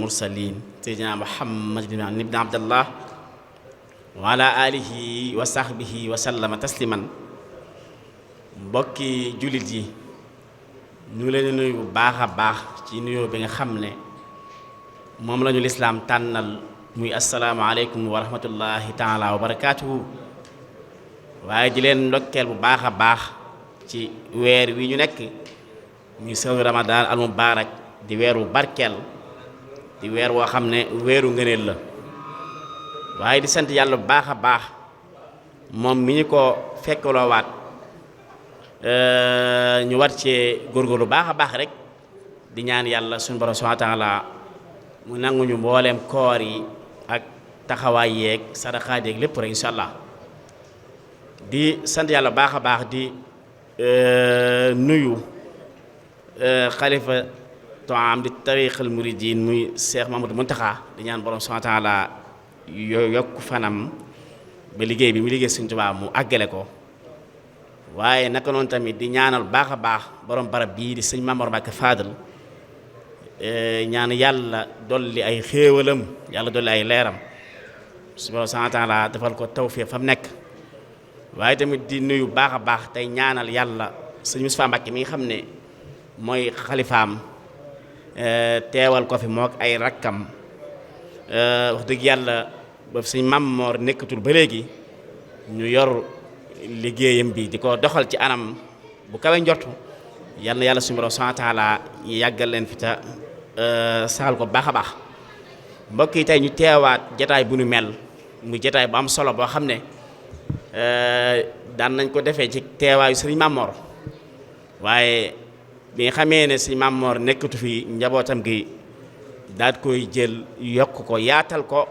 mursalin sayyidina Muhammad ibn Abdallah wa ala alihi wa sahbihi wa sallama tasliman. mbokki jullit yi ñu ngi leen di nuyu bu baax a baax ci nuyoo bi nga xam ne moom lañu lislaam tànnal muy assalaamu aleykum wa rahmatullahi taala wa barakaatuhu. waaye di leen ndokkeel bu baax a baax ci weer wi ñu nekk muy sëru Ramadan al mubarak di weeru barkeel di weer woo xam ne weeru ngëneel la. waaye di sant yàlla bu baax a baax moom mi ñu ko fekkaloowaat ñu war cee góorgóorlu baax a baax rek di ñaan yàlla suñu borom subhaanahu wa taala mu nanguñu mbooleem koor yi ak taxawaay yeeg sadaxaat yeeg lépp rek incha allah. di sant yàlla baax a baax di nuyu xalifa toam di tariqal muridin muy Cheikh Mamadou Muntaxa di ñaan borom subhaanahu wa taala yokk fanam ba liggéey bi mu liggéey Sëñ Tuubaa mu àggale ko. waaye naka noonu tamit di ñaanal baax a baax borom barab bii di sëñ Mamor Mbàkke Fadal ñaan yàlla dolli ay xéewalam yàlla dolli ay leeram subhaanahu wa taala defal ko tawfiq fa mu nekk. waaye tamit di nuyu baax a baax tey ñaanal yàlla sëñ Moustapha Mbàkke mi nga xam ne mooy xalifaam teewal ko fi mook ay rakkam wax dëgg yàlla ba sëñ Mamor nekkatul ba léegi ñu yor liggéeyam bi di ko doxal ci anam bu kawe njortu. yal na yàlla suñu borom subhaanahu wa taala yàggal leen fi ta saxal ko baax a baax. mbokk yi tey ñu teewaat jataay bu nu mel muy jataay bu am solo boo xam ne daan nañ ko defee ci teewaayu sëriñ Mamor. waaye bi nga xamee ne sëriñ Mamor nekkatu fi njabootam gi daal koy jël yokk ko yaatal ko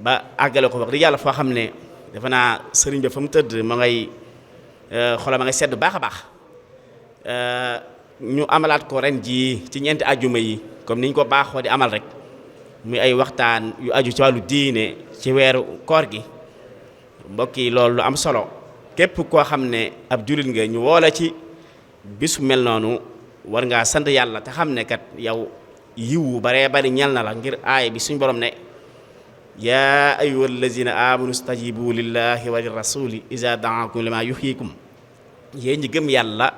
ba àggale ko wax dëgg yàlla foo xam ne defe naa sëriñ ba fa mu tëdd ma ngay xolam ma ngay sedd baax a baax. ñu amalaat ko ren jii ci ñeenti ajjuma yi comme niñ ko baaxoo di amal rek muy ay waxtaan yu aju ci wàllu diine ci weeru koor gi. mbokk yi loolu lu am solo képp koo xam ne ab jullit nga ñu woola ci bisu mel noonu war ngaa sant yàlla te xam ne kat yow yiwu baree bari ñel na la ngir aaya bi suñ borom ne yaa ayyuhal lazina amanu stajibu lillahi wa lirrasuli iza daakum lima yuhyikum. yéen ñi gëm yàlla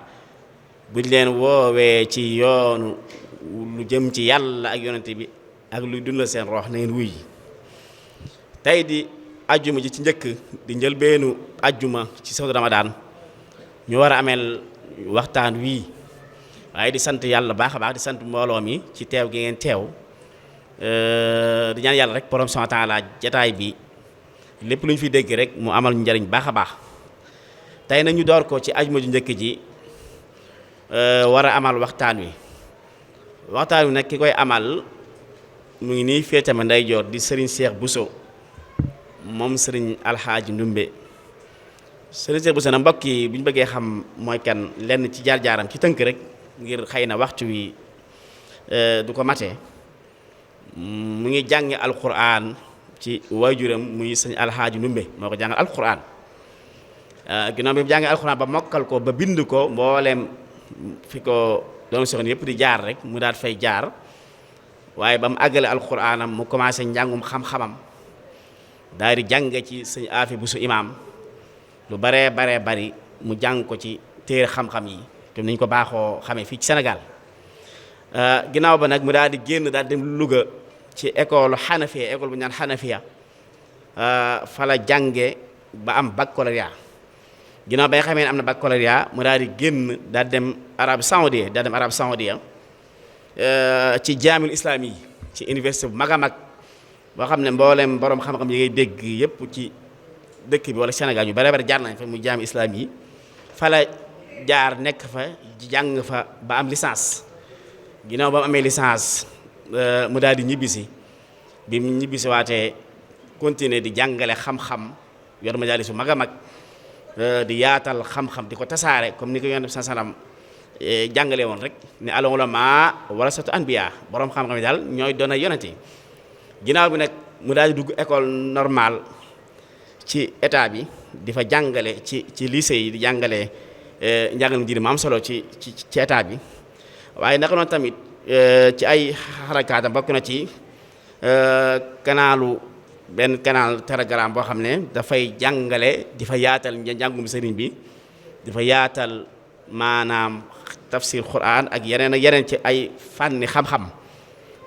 buñ leen woowee ci yoonu lu jëm ci yàlla ak yonente bi ak luy dundal seen roox na ngeen wuy ji. tey di ajjuma ji ci njëkk di njëlbeenu ajjuma ci sawdu Ramadan ñu war a ameel waxtaan wii. waaye di sant yàlla baax a baax di sant mbooloo mi ci teew gi ngeen teew di ñaan yàlla rek borom subhaanahu wa taala jataay bi lépp lu ñu fi dégg rek mu amal njariñ baax a baax. tey nañu door ko ci ajjuma ju njëkk ji war a amal waxtaan wi. waxtaan wi nag ki koy amal mu ngi nii féetama ndeyjoor di sëriñ Cheikh Bousso moom sëriñ Alxaaji Ndumbe. sëriñ Cheikh Bousso na mbokk yi bu ñu bëggee xam mooy kan lenn ci jaar-jaaram ci tënk rek ngir xëy na waxtu wi du ko matee. mu ngi jànge alquran ci waajuram muy sëñ Alxaaji Ndumbe moo ko jàngal alquran. ginnaaw bi mu jàngee alquran ba mokkal ko ba bind ko mbooleem fi ko doon soxna yëpp di jaar rek mu daal fay jaar. waaye ba mu àggale alquranam mu commencé njàngum xam-xamam daal di jàng ci sëñ Afi Busu imaam lu baree bari mu jàng ko ci téere xam-xam yi te niñ ko baaxoo xamee fii ci Sénégal. ginnaaw ba nag mu daal di génn daal dem Louga ci école Hanafiya école bu ñu naan Hanafiya fa la jànge ba am baccalauréat. ginnaaw ba nga xamee ne am na baccalauréat mu daal di génn daal dem Arabie Saoudia ci jaamil islaam yi ci université bu mag a mag boo xam ne mboolem borom xam-xam yi ngay dégg yëpp ci dëkk bi wala Sénégal ñu bare bare jaar nañ fa muy jaamil islaam yi. fa la jaar nekk fa jàng fa ba am licence. ginnaaw ba mu amee licence mu daal di ñibbisi bi mu ñibbisi waatee continuer di jàngale xam-xam yor majaalis bu mag a mag di yaatal xam-xam di ko tasaare comme ni ko Yonent bi sallam jàngale woon rek ne al ulamaa warasatu anbiyaa borom xam-xam yi daal ñooy doon ay yonent yi. ginnaaw bi nag mu daal di dugg école normale ci état bi di fa jàngale ci lycée yi di jàngale njàngalem diine mu am solo ci état bi waaye naka noonu tamit ci ay xarakaatam bokk na ci benn canal Telegram boo xam ne dafay jàngale di fa yaatal njàngum sëriñ bi di fa yaatal maanaam tafsir Qur'an ak yeneen ci ay fànni xam-xam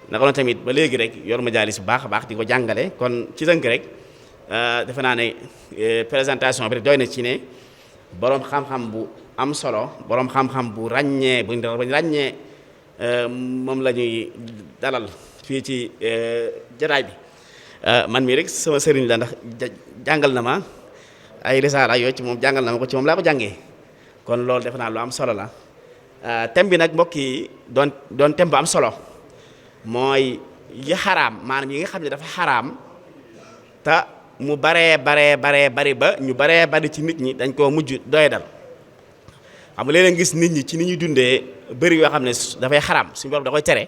naka noonu tamit ba léegi rek yor majaalis bu baax a baax di ko jàngale kon ci tënk rek defe naa ne présentation bi rek doy na ci ne boroom xam-xam bu am solo boroom xam-xam bu ràññee bu ràññee moom la ñuy dalal fii ci jataay bi man mii rek sama sëriñ la ndax jàngal na ma ay risaala yooyu ci moom jàngal na ma ko ci moom laa ko jàngee kon loolu defe naa lu am solo la thème bi nag mbokk yi doon thème bu am solo mooy yi xaraam maanaam yi nga xam ne dafa xaraam te mu baree bari ba ñu baree bari ci nit ñi dañ koo mujj doy dal xam nga léeg-léeg gis nit ñi ci ni ñuy dundee bëri yoo xam ne dafay xaraam suñu borom da koy tere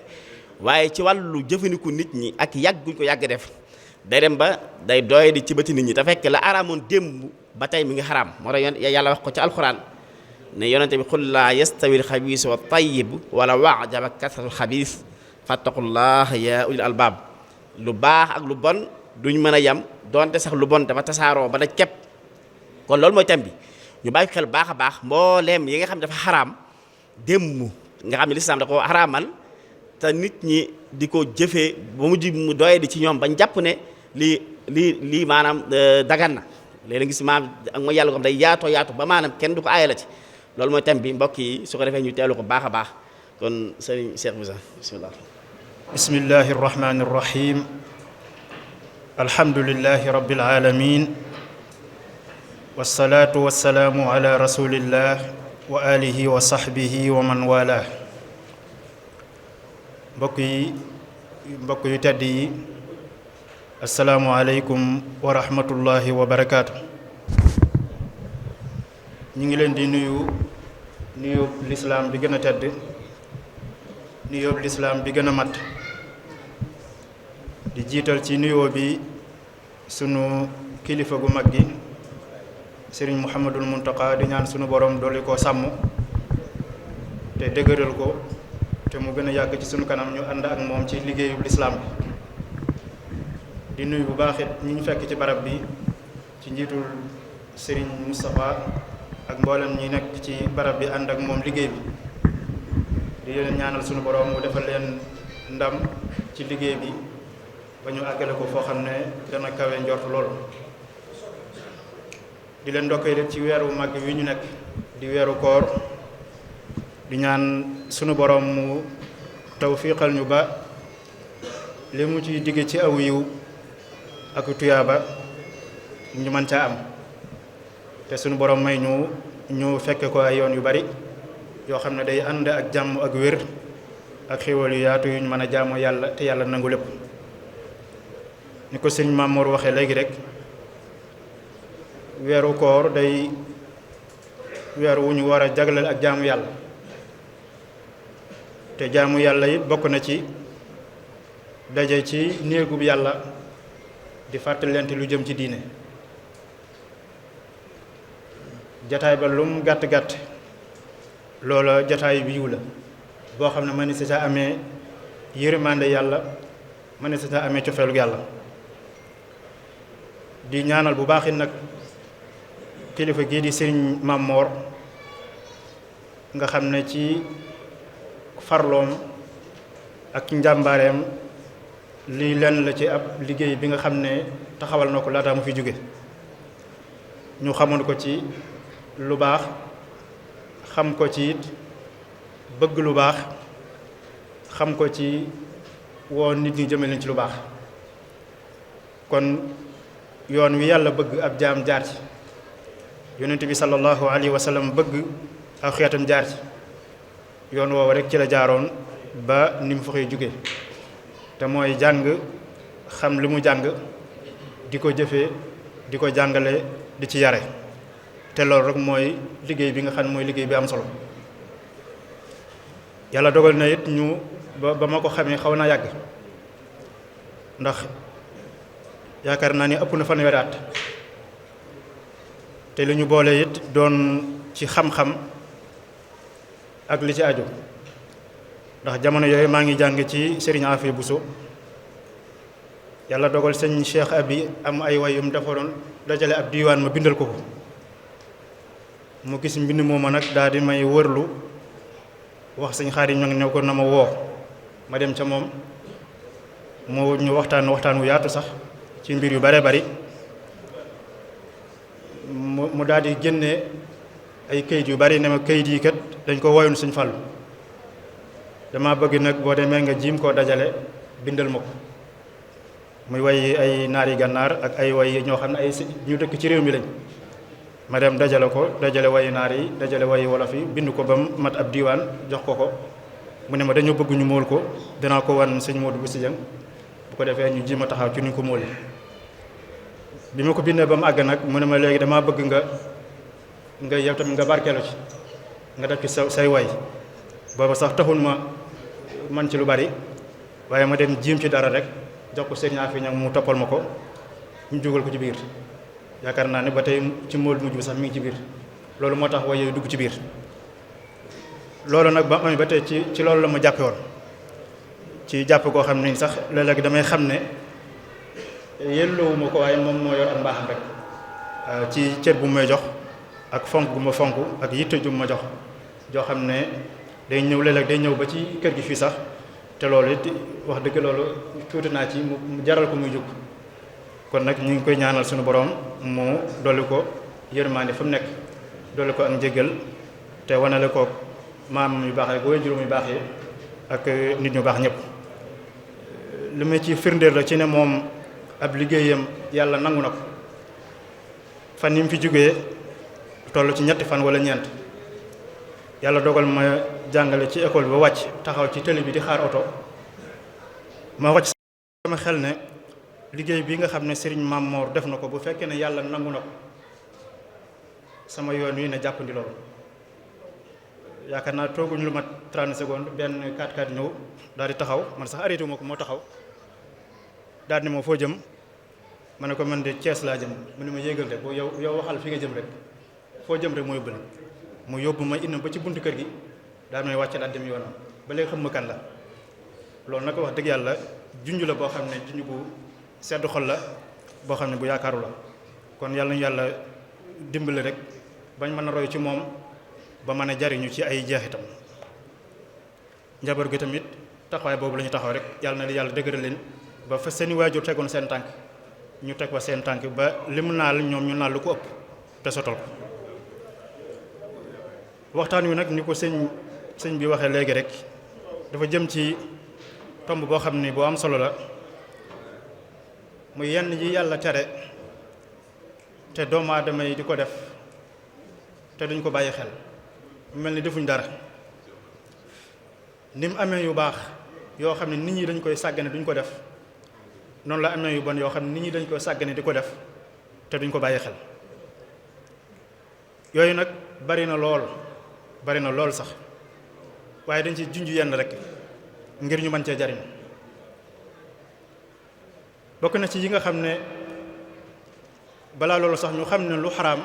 waaye ci wàllu jëfandiku nit ñi ak yàgg guñ ko yàgg def day dem ba day doy di ci bëti nit ñi te fekk la araamoon démb ba tey mi ngi xaraam moo tax yàlla wax ko ci alxuraan ne yonente bi qul laa yastawi alxabiis wa tayyib wala waajaba kasratul xabiis fattaqullah ya ulil albaab lu baax ak lu bon duñ mën a yam donte sax lu bon dafa tasaaroo ba daj képp kon loolu mooy thème bi ñu bàyyi xel baax a baax mbooleem yi nga xam ne dafa xaraam démb nga xam ne lislaam da ko xaraamal te nit ñi di ko jëfee ba mujj mu doye di ci ñoom bañ jàpp ne lii maanaam dagan na léeg-léeg gis maanaam ak mooy yàlla ko xam day yaatu ba maanaam kenn du ko aaya la ci loolu mooy thème bi mbokk yi su ko defee ñu teelu ko baax a baax kon sëriñ Cheikh Boussa bismillah bismillahi arrahmani arrahim alhamdulillahi rabbil alamin wassalatu wassalaamu ala rasulillah wa alihi wa sahbihi wa man wala mbokk yu tedd yi assalaamu aleykum wa rahmatullahi wa barakaatu ñu ngi leen di nuyu lislaam bi gën a tedd nuyoo lislaam bi gën a mat di jiital ci nuyoo bi sunu kilifa gu mag gi sëriñ Muhammadul Muntaqa di ñaan sunu borom dolli koo sàmm te dëgëral ko te mu gën a yàgg ci sunu kanam ñu ànd ak moom ci liggéeyu lislaam bi di nuyu bu baax it ñi ñu fekk ci barab bi ci njiitul sëriñ Moustapha ak mboolem ñi nekk ci barab bi ànd ak moom liggéey bi di leen ñaanal sunu borom mu defal leen ndam ci liggéey bi ba ñu àggale ko foo xam ne dana kawe njort lool di leen ndokkee ci weeru màgg wi ñu nekk di weeru koor di ñaan sunu borom mu tawfiqal ñu ba li mu ci digge ci aw yiw ak tuyaaba ñu mën caa am te sunu borom may ñu fekke ko ay yoon yu bari yoo xam ne day ànd ak jàmm ak wér ak xéwal yu yaatu yuñ mën a jaamoo yàlla te yàlla nangu lépp ni ko sëñ Mamour waxee léegi rek weeru koor day weer wu ñu war a jagleel ak jaamu yàlla te jaamu yàlla it bokk na ci daje ci néegub yàlla di fàttalante lu jëm ci diine jataay ba lum gàtt-gàtt loola jataay bi yiw la boo xam ne mën si sa amee yërmande yàlla mën si sa amee cofeelu yàlla di ñaanal bu baax it nag kilifa gii di sëriñ Mamor nga xam ne ci farloom ak njàmbaareem lii lenn la ci ab liggéey bi nga xam ne taxawal na ko laataa mu fi jóge ñu xamoon ko ci lu baax xam ko ci it bëgg lu baax xam ko ci woo nit ñi jëme leen ci lu baax kon yoon wi yàlla bëgg ab jaam jaar ci yonent bi sallallahu alayhi wa sallam bëgg aw xeetam jaar ci yoon woowu rek ci la jaaroon ba ni mu fa xëy jóge te mooy jàng xam li mu jàng di ko jëfee di ko jàngale di ci yare te loolu rek mooy liggéey bi nga xam ne mooy liggéey bi am solo yàlla dogal na it ñu ba ma ko xamee xaw naa yàgg ndax yaakaar naa ni ëpp na fanweeri at te li ñu boole it doon ci xam-xam ak li ci aju ndax jamono yooyu maa ngi jàng ci Serigne Afia Bousso yàlla dogal sëñ Cheikh Abi am ay way yum defaroon dajale ab diiwaan ma bindal ko ko mu gis mbind mooma nag daal di may wërlu wax sëñ Xaadim ñoo ngi ne ko na ma woo ma dem ca moom moo ñu waxtaan wu yaatu sax ci mbir yu bare bari mu daal di génne ay kayit yu bari ne ma kayit yi kat dañ ko woyoon sëñ Fallu dama bëgg nag boo demee nga jiim koo dajale bindal ma ko muy way ay naari gànnaar ak ay way ñoo xam ne ay ñu dëkk ci réew mi lañ ma dem dajale ko dajale wayu naar yi dajale wayu wolof yi bind ko ba mu mat ab diiwaan jox ko mu ne ma dañoo bëgg ñu móol ko danaa ko wan sëñ Modou Bousso Dieng bu ko defee ñu jima taxaw ci nuñ ko móoli bi ma ko bindee ba mu àgg nag mu ne ma léegi damaa bëgg nga yow tamit nga barkeelu ci nga def ci say way booba sax taxul ma man ci lu bari waaye ma dem jiim ci dara rek jox ko sëñ Afia ñam mu toppal ma ko ñu dugal ko ci biir yaakaar naa ne ba tey ci móol mujj bi sax mi ngi ci biir loolu moo tax way yooyu dugg ci biir loolu nag ba amee ba tey ci loolu la ma jàppe woon ci jàpp koo xam ne sax léeg-léeg damay xam ne yelloowuma ko waaye moom moo yor ak mbaaxam rek ci cër bu may jox ak fonk gu ma fonk ak yitte ju ma jox joo xam ne day ñëw léeg-léeg day ñëw ba ci kër gi fii sax te loolu it wax dëgg loolu tuuti naa ci mu jaral ko muy jóg kon nag ñu ngi koy ñaanal suñu borom mu dolli ko yërmaande fu mu nekk dolli ko ak njëgal te wanale ko maam yu baax rek way juróom yu baax yi ak nit ñu baax ñëpp li ma ci firndeel la ci ne moom ab liggéeyam yàlla nangu na ko fan yi mu fi jógee toll ci ñetti fan wala ñeent yàlla dogal ma jàngale ci école bi ba wàcc taxaw ci télé bi di xaar oto ma wàcc sama xel ne liggéey bi nga xam ne Serigne Mame Mor def na ko bu fekkee ne yàlla nangu na ko sama yoon wi ne jàppandi loolu yaakaar naa tooguñu lu mat 30 secondes benn 4x4 ñëw daal di taxaw man sax arrêté wu ma ko moo taxaw daal di ma foo jëm ma ne ko man de Thiès laa jëm mu ne ma yéegal de boo yow waxal fi nga jëm rek foo jëm rek moo yóbbu la mu yóbbu ma indi ba ci buntu kër gi daal may wàcce daal dem yoonam ba léegi xam ma kan la loolu nag wax dëgg yàlla junj la boo xam ne junj bu sedd xol la boo xam ne bu yaakaaru la kon yàlla ñu yàlla dimbali rek bañ mën a roy ci moom ba mën a jariñu ci ay jeexitam njaboot gi tamit taxawaay boobu la ñu taxaw rek yàlla na li yàlla dëgëral leen ba fa seeni waajur tegoon seen tànk ñu teg fa seen tànk ba li mu naal ñoom ñu naal lu ko ëpp te sotal ko waxtaan wi nag ni ko sëñ bi waxee léegi rek dafa jëm ci tomb boo xam ni boo am solo la muy yenn yi yàlla tere te doomu aadama yi di ko def te duñ ko bàyyi xel mel ni defuñ dara ni mu amee yu baax yoo xam ne nit ñi dañ koy sàggane duñ ko def noonu la amee yu bon yoo xam ne nit ñi dañ koy sàggane di ko def te duñ ko bàyyi xel yooyu nag bari na lool sax waaye dañ ci junj yenn rek ngir ñu mën cee jariñ bokk na ci yi nga xam ne balaa loolu sax ñu xam ne lu xaraam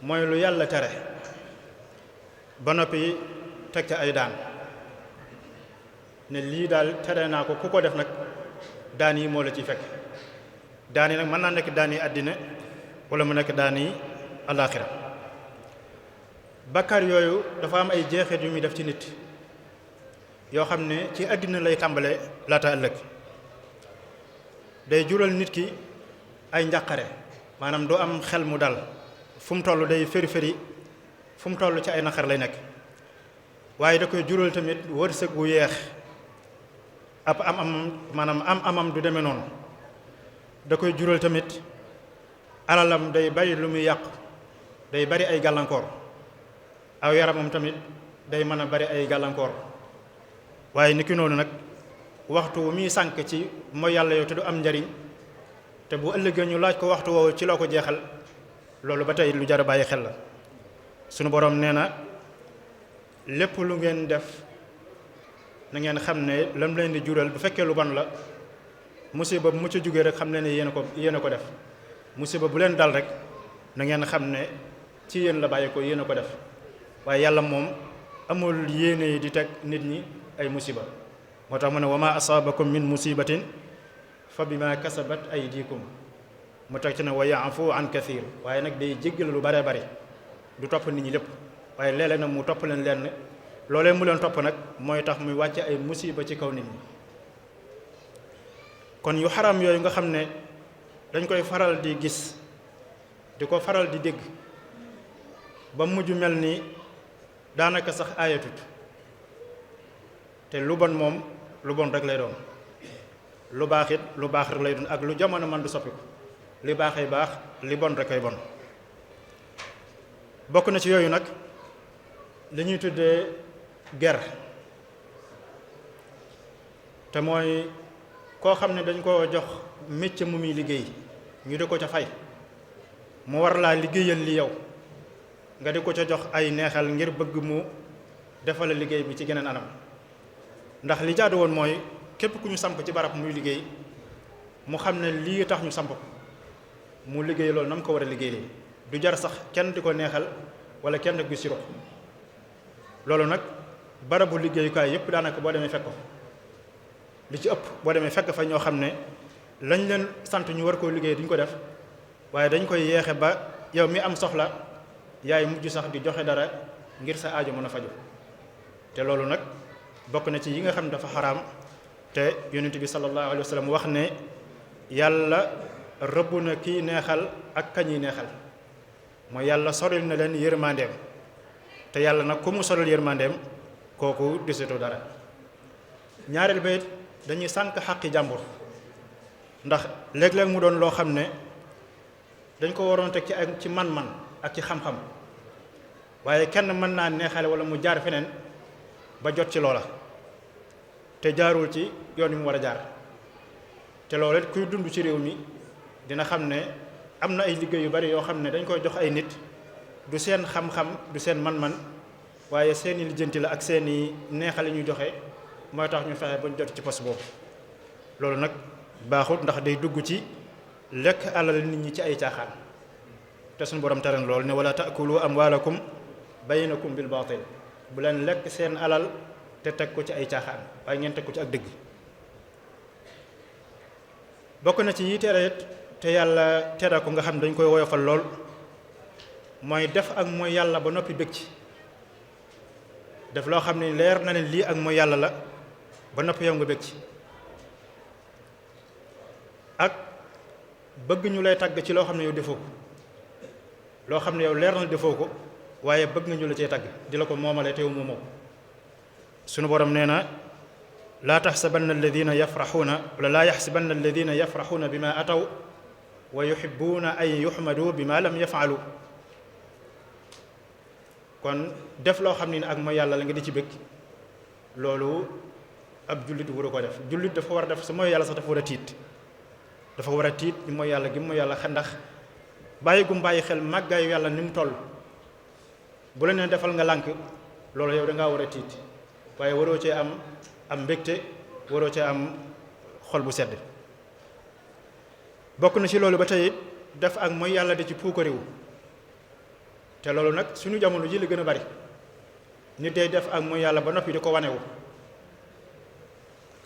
mooy lu yàlla tere ba noppi teg ca ay daan ne lii daal tere naa ko ku ko def nag daan yi moo la ciy fekk daan yi nag mën naa nekk daan yi àddina wala mu nekk daan yi alaaxira bakkaar yooyu dafa am ay jeexit yu muy def ci nit yoo xam ne ci àddina lay tàmbale laata ëllëg day jural nit ki ay njàqare maanaam du am xel mu dal fu mu toll day fëri fu mu toll ci ay naqar lay nekk waaye da koy jural tamit wërsëg wu yeex ab maanaam amam du demee noonu da koy jural tamit alalam day bari lu muy yàqu day bari ay gàllankoor aw yaramam tamit day mën a bari ay gàllankoor waaye ni ki noonu nag waxtu wu muy sànk ci mooy yàlla yow te du am njariñ te bu ëllëgee ñu laaj ko waxtu woowu ci loo ko jeexal loolu ba tey lu jar a bàyyi xel la sunu borom nee na lépp lu ngeen def na ngeen xam ne lam leen di jural bu fekkee lu ban la musiba bu mu ca jógee rek xam leen ne yéen a ko def musiba bu leen dal rek na ngeen xam ne ci yéen la bàyyi ko yéen a ko def waaye yàlla moom amul yéene di teg nit ñi ay musiba moo tax mu ne wa ma asaabakum min musibatin fa bima kasabat aydikum mu teg ci ne wa ya'fu an kathir waaye nag day jéggal lu bare bari du topp nit ñi lépp waaye léeg-léeg nag mu topp leen lenn loolee mu leen topp nag mooy tax muy wàcce ay musiba ci kaw nit ñi kon yu xaram yooyu nga xam ne dañ koy faral di gis di ko faral di dégg ba mujj mel ni daanaka sax aayatut te lu bon moom lu bon rek lay doon lu baax it lu baax rek lay doon ak lu jamono man du soppiku li baaxay baax li bon rek ay bon bokk na ci yooyu nag li ñuy tuddee ger te mooy koo xam ne dañ ko jox métier mu muy liggéey ñu di ko ca fay mu war laa liggéeyal li yow nga di ko ca jox ay neexal ngir bëgg mu defal liggéey bi ci geneen anam ndax li jaadu woon mooy képp ku ñu samp ci barab muy liggéey mu xam ne lii tax ñu samp ko mu liggéey loolu na mu ko war a liggéey du jar sax kenn di ko neexal wala kenn di si rox loolu nag barabu liggéeyukaay yépp daanaka boo demee fekk ko li ci ëpp boo demee fekk fa ñoo xam ne lañ leen sant ñu war koo liggéey duñ ko def waaye dañ koy yeexe ba yow mi am soxla yaay mujj sax di joxe dara ngir sa aajo mën a faju te loolu nag bokk na ci yi nga xam ne dafa xaraam te yonent bi sallallahu alayhi wa sallam wax ne yàlla rëbb na kii neexal ak kañiy neexal mooy yàlla soril na leen yërmandeem te yàlla nag ku mu soril yërmandeem kooku desitu dara ñaareel ba it dañuy sànq xaqi jàmbur ndax léeg-léeg mu doon loo xam ne dañ ko waroon teg ci man-man ak ci xam-xam waaye kenn mën naa neexale wala mu jaar feneen ba jot ci loola te jaarul ci yoon wi mu war a jaar te loolu it kuy dund ci réew mi dina xam ne am na ay liggéey yu bari yoo xam ne dañ koy jox ay nit du seen xam-xam du seen man-man waaye seeni lijjanti la ak seeni neexale ñuy joxe mooy tax ñu fexe ba ñu jot ci poste boobu loolu nag baaxut ndax day dugg ci lekk alal nit ñi ci ay caaxaan te suñu borom tere lool ne wala taakulu amwaalakum baynakum bil baatil bu leen lekk seen alal te teg ko ci ay caaxaan waaye ngeen teg ko ci ak dëgg bokk na ci yi tere it te yàlla tere ko nga xam dañ koy woyofal lool mooy def ak mooy yàlla ba noppi bëgg ci def loo xam ne leer na ne lii ak mooy yàlla la ba noppi yow nga bëgg ci ak bëgg ñu lay tagg ci loo xam ne yow defoo ko loo xam ne yow leer na defoo ko waaye bëgg nga ñu la cee tagg di la ko moomale teew moomoo sunu borom nee na laa taxsabanna alladina yafraxuuna wala laa yaxsibanna alladina yafraxuuna bima ataw wa yuxibuuna an yuxmadu bima lam yafaalu kon def loo xam ne ak mooy yàlla la nga di ci bëgg loolu ab jullit waru ko def jullit dafa war a def su mooy yàlla sax dafa war a tiit dafa war a tiit ñu mooy yàlla gi mooy yàlla ndax bàyyi gum bàyyi xel màggaayu yàlla ni mu toll bu la nee defal nga lànk loolu yow da ngaa war a tiit waaye waroo cee am mbégte waroo cee am xol bu sedd bokk na ci loolu ba tey def ak mooy yàlla di ci puukariwu te loolu nag suñu jamono ji la gën a bari nit day def ak mooy yàlla ba noppi di ko wanewu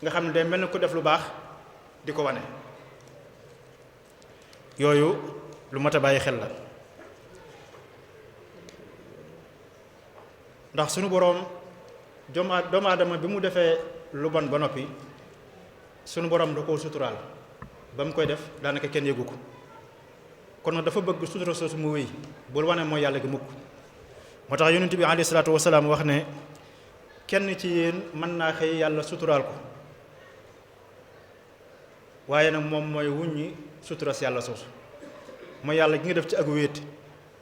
nga xam ne day mel ni ku def lu baax di ko wane yooyu lu mat a bàyyi xel la ndax suñu boroom doomu aadama bi mu defee lu bon ba noppi suñu boroom da koo suturaal ba mu koy def daanaka kenn yëgu ko kon nag dafa bëgg sutura soosu mu wéy bul wane mooy yàlla gi mukk moo tax yonent bi alayhi salaatu wasalaam wax ne kenn ci yéen mën naa xëy yàlla suturaal ko waaye nag moom mooy wuññi sutura si yàlla soosu mooy yàlla gi nga def ci ak wéet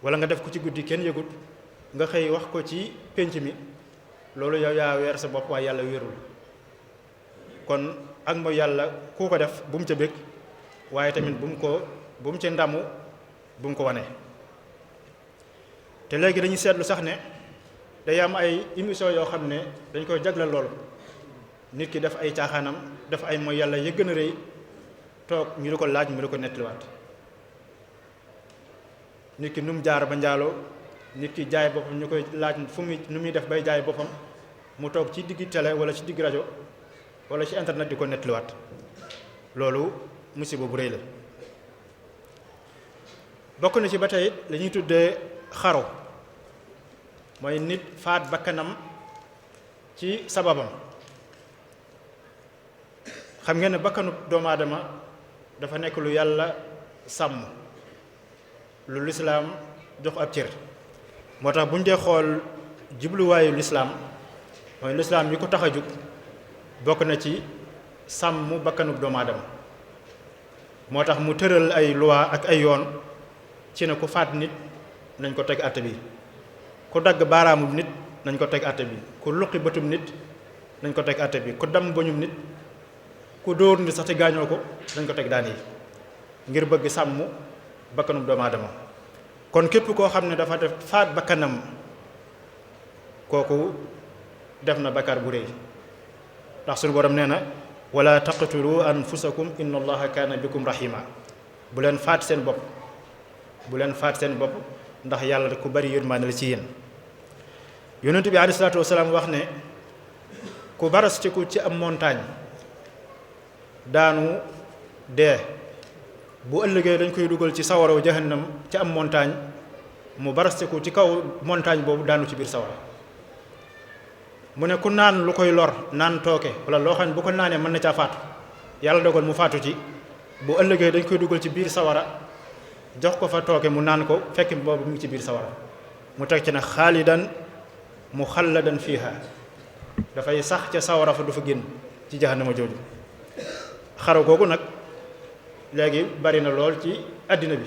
wala nga def ko ci guddi kenn yëgut nga xëy wax ko ci pénc mi loolu yow yaa weer sa bopp waaye yàlla wéerul kon ak mooy yàlla ku ko def bu mu ca bëgg waaye tamit bu mu ci ndamu bu mu ko wane te léegi dañuy seetlu sax ne day am ay émission yoo xam ne dañ koy jagleel loolu nit ki def ay caaxaanam def ay mooy yàlla ya gën a rëy toog ñu di ko laaj mu di ko nettaliwaat nit ki nu mu jaar ba njaaloo nit ki jaay boppam ñu koy laaj fu muy nu muy def bay jaay boppam mu toog ci digg télé wala ci digg rajo wala ci internet di ko nettaliwaat loolu musiba bu rëy la. bokk na ci ba tey li ñuy tuddee xaru mooy nit faat bakkanam ci sababam. xam ngeen ne bakkanu doomu aadama dafa nekk lu yàlla sàmm lu lislaam jox ab cër moo tax bu ñu dee xool jubluwaayu lislaam mooy lislaam yi ko tax a jug bokk na ci sàmm bakkanu doomu aadama moo tax mu tëral ay loi ak ay yoon ci ne ku faat nit nañ ko teg àtte bi ku dagg baaraamub nit nañ ko teg àtte bi ku luqi bëtub nit nañ ko teg àtte bi ku damm bañum nit ku dóor nit sax te gaañoo ko dañ ko teg daan yi ngir bëgg sàmm bakkanum doomu aadama kon képp koo xam ne dafa def faat bakkanam kooku def na bakkaar bu rëy ndax suñu borom nee na wala taqtulu anfusakum inna allaha kaana bikum rahima bu leen faat seen bopp ndax yàlla ku bari yërmaande la ci yéen. yonent bi alayhi salaatu wasalaam wax ne ku barastiku ci am montagne daanu dee bu ëllëgee dañ koy dugal ci sawaraw jahannam ci am montagne mu barastiku ci kaw montagne boobu daanu ci biir sawara mu ne ku naan lu koy lor naan tooke wala loo xam ne bu ko naanee mën na caa faatu yàlla dogal mu faatu ci bu ëllëgee dañ koy dugal ci biir sawara jox ko fa tooke mu naan ko fekk boobu mu ngi ci biir sawara mu teg ci ne xaalidan muxalladan fiiha dafay sax ca sawara fa du fa génn ci jahannama jooju. xaru googu nag léegi bari na lool ci àddina bi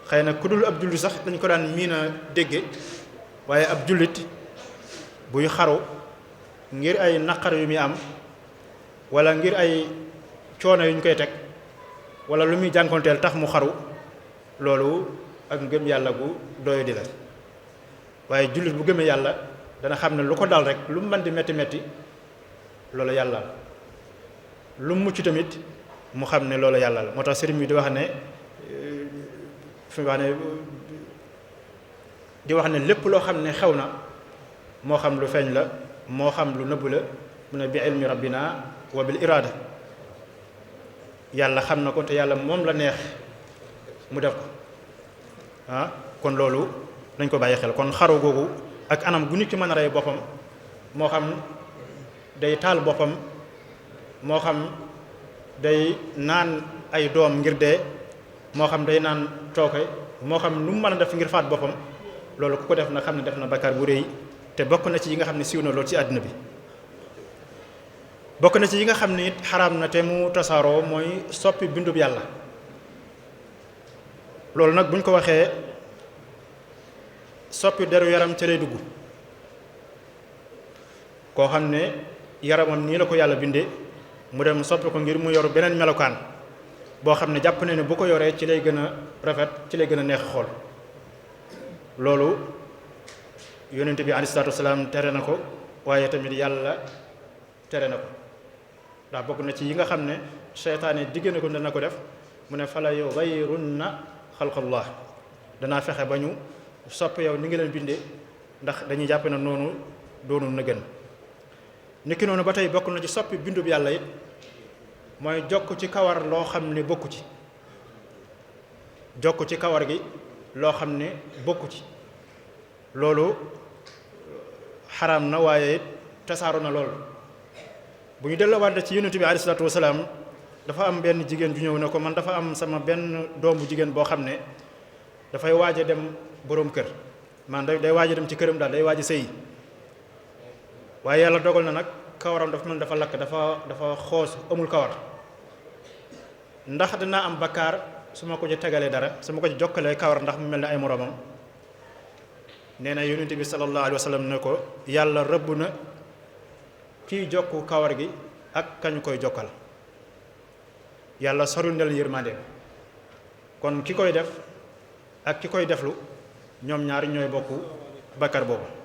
xëy na ku dul ab jullit sax dañ ko daan miin a dégge waaye ab jullit buy xaru ngir ay naqar yu muy am wala ngir ay coono yu ñu koy teg wala lu muy jànkonteel tax mu xaru loolu ak ngëm yàlla gu doyo di la waaye jullit bu gëmee yàlla dana xam ne lu ko dal rek lu mu mën di metti metti loolu yàlla la lu mu mucc tamit mu xam ne loolu yàlla la moo tax sëriñ bi di wax ne lépp loo xam ne xew na moo xam lu feeñ la moo xam lu nëbb la mu ne bi ilmi rabbina wa bil iraada yàlla xam na ko te yàlla moom la neex mu def ko kon loolu nañ ko bàyyi xel kon xaru googu ak anam gu nit ki mën a rey boppam moo xam day taal boppam moo xam day naan ay doom ngir dee moo xam day naan tooke moo xam lu mu mën a def ngir faat boppam loolu ku ko def na xam ne def na bakkaar bu rëy te bokk na ci yi nga xam ne siiw na loolu ci àddina bi. bokk na ci yi nga xam ne it xaraam na te mu tasaaroo mooy soppi bindub yàlla loolu nag buñ ko waxee soppi deru yaram ca lay dugg koo xam ne yaramam nii la ko yàlla bindee mu dem soppi ko ngir mu yor beneen melokaan boo xam ne jàpp na ne bu ko yoree ci lay gën a rafet ci lay gën a neex xool loolu yonent bi alayhi salaatu wasalaam tere na ko waaye tamit yàlla tere na ko ndax bokk na ci yi nga xam ne seytaane digg na ko dana ko def mu ne fala yughayyirunna xalqallah danaa fexe ba ñu sopp yow ni nga leen bindee ndax dañuy jàpp na noonu doonul na gën niki noonu ba tey bokk na ci soppi bindub yàlla it mooy jokk ci kawar loo xam ne bokku ci jokk ci kawar gi loo xam ne bokku ci loolu xaraam na waaye it tasaaru na lool bu ñu delloowaat ci yonent bi alayhi salaatu wasalaam dafa am benn jigéen ju ñëw ne ko man dafa am sama benn doomu jigéen boo xam ne dafay waaj a dem boroom kër man day waaj a dem ci këram daal day waaj a sëy waaye yàlla dogal na nag kawaram dafa mel dafa lakk dafa xoos amul kawar ndax dinaa am bakkaar su ma ko ci tegalee dara su ma ko ci jokkalee kawar ndax mu mel ne ay moroomam nee na yonent bi sallallahu alayhi wa sallam ne ko yàlla rëbb na kiy jokku kawar gi ak kañu koy jokkal yàlla sorul na leen yërmande kon ki koy def ak ki koy deflu ñoom ñaari ñooy bokk bakkaar boobu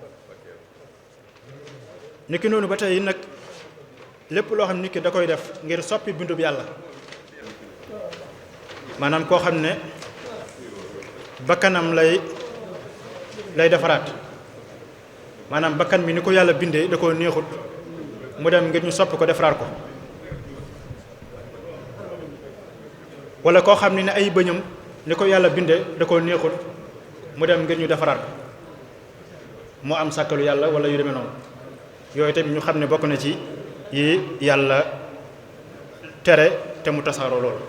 niki noonu ba tey nag lépp loo xam nit ki da koy def ngir soppi bindub yàlla maanaam koo xam ne bakkanam lay defaraat maanaam bakkan bi ni ko yàlla bindee da koo neexut mu dem ngir ñu soppi ko defaraat ko wala koo xam ne ay bëñam ni ko yàlla bindee da koo neexut mu dem ngir ñu defaraat ko mu am sàkkalu yàlla wala yu demee noonu yooyu tamit ñu xam ne bokk na ci yi yàlla tere te mu tasaaroo loolu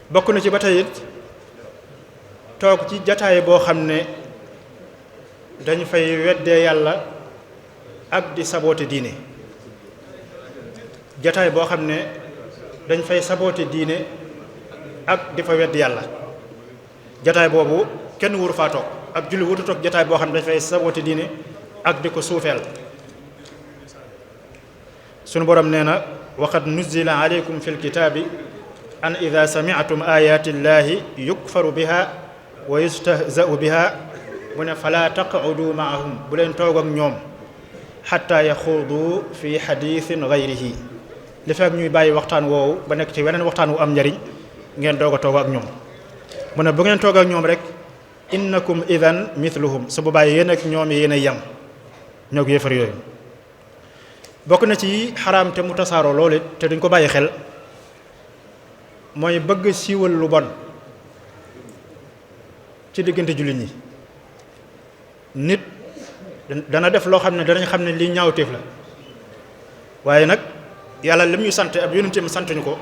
bokk na ci ba tey it toog ci jataay boo xam ne dañ fay weddee yàlla ak di saboote diine jataay boo xam ne dañ fay saboote diine ak di fa wedd yàlla jataay boobu kenn wuru faa toog ab julli wutu toog jataay boo xam ne dañ fay saboote diine ak di ko suufeel sunu borom nee na waqad nuzila alaykum fi lkitaabi an ida sami'tum ayati llahi yukfaru biha wa yustahza'u biha mu ne fala taq'udu ma'ahum bu leen toog ak ñoom xatta yaxuudu fi xadiisin gayrihi li fekk ñuy bàyyi waxtaan woowu ba nekk ci weneen waxtaan wu am njariñ ngeen doog a toog ak ñoom mu ne bu ngeen toog ak ñoom rek innakum idan mithluhum su bu bàyyi yéen ak ñoom yéen a yem ñoo ko yëfar yooyu bokk na ci xaraam te mu tasaaroo loolu te duñ ko bàyyi xel mooy bëgg siiwal lu bon ci diggante jullit ñi nit dana def loo xam ne danañ xam ne lii ñaawteef la waaye nag yàlla lim ñu sant ab yonentam sant ñu ko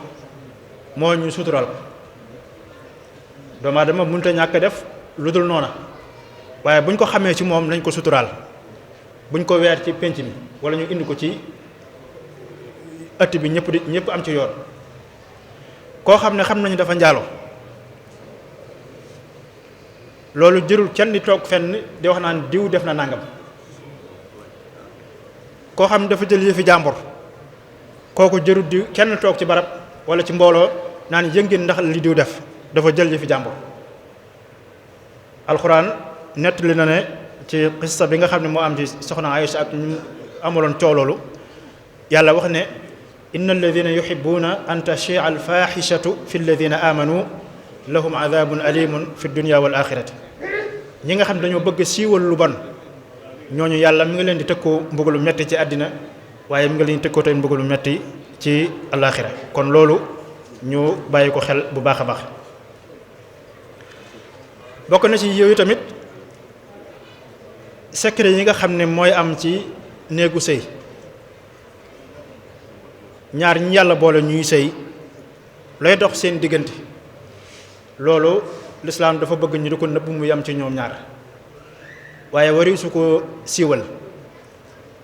moo ñu sutural ko doomu aadama mënut a ñàkk def lu dul noona waaye buñ ko xamee ci moom nañ ko suturaal buñ ko weer ci penc mi wala ñu indi ko ci ëtt bi ñëpp am ci yoon koo xam ne xam nañu dafa njaalo loolu jërul kenn di toog fenn di wax naan diw def na nangam koo xam ne dafa jël yëfi jàmbur kooku jërul di kenn toog ci barab wala ci mbooloo naan yëngeen ndax li diw def dafa jël yëfi jàmbur alxuraan nettali na ne ci xissa bi nga xam ne moo am ci soxna Aïcha ak ñu amaloon coow loolu yàlla wax ne inna alladina yuhibbuna an tashia alfaxishatu fi alladina amanu lahum adabun alimun fi dunya wal axirati ñi nga xam ne dañoo bëgg siiwal lu bon ñooñu yàlla mi ngi leen di tëkkoo mbugalu metti ci àddina waaye mi ngi leen di tëkkoo tamit mbugalu metti ci alaxira kon loolu ñu bàyyi ko xel bu baax a baax bokk na ci yooyu tamit secret yi nga xam ne mooy am ci néegu sëy ñaar ñi yàlla boole ñuy sëy lay dox seen diggante loolu lislaam dafa bëgg ñu di ko nëbb mu yam ci ñoom ñaar waaye wari su ko siiwal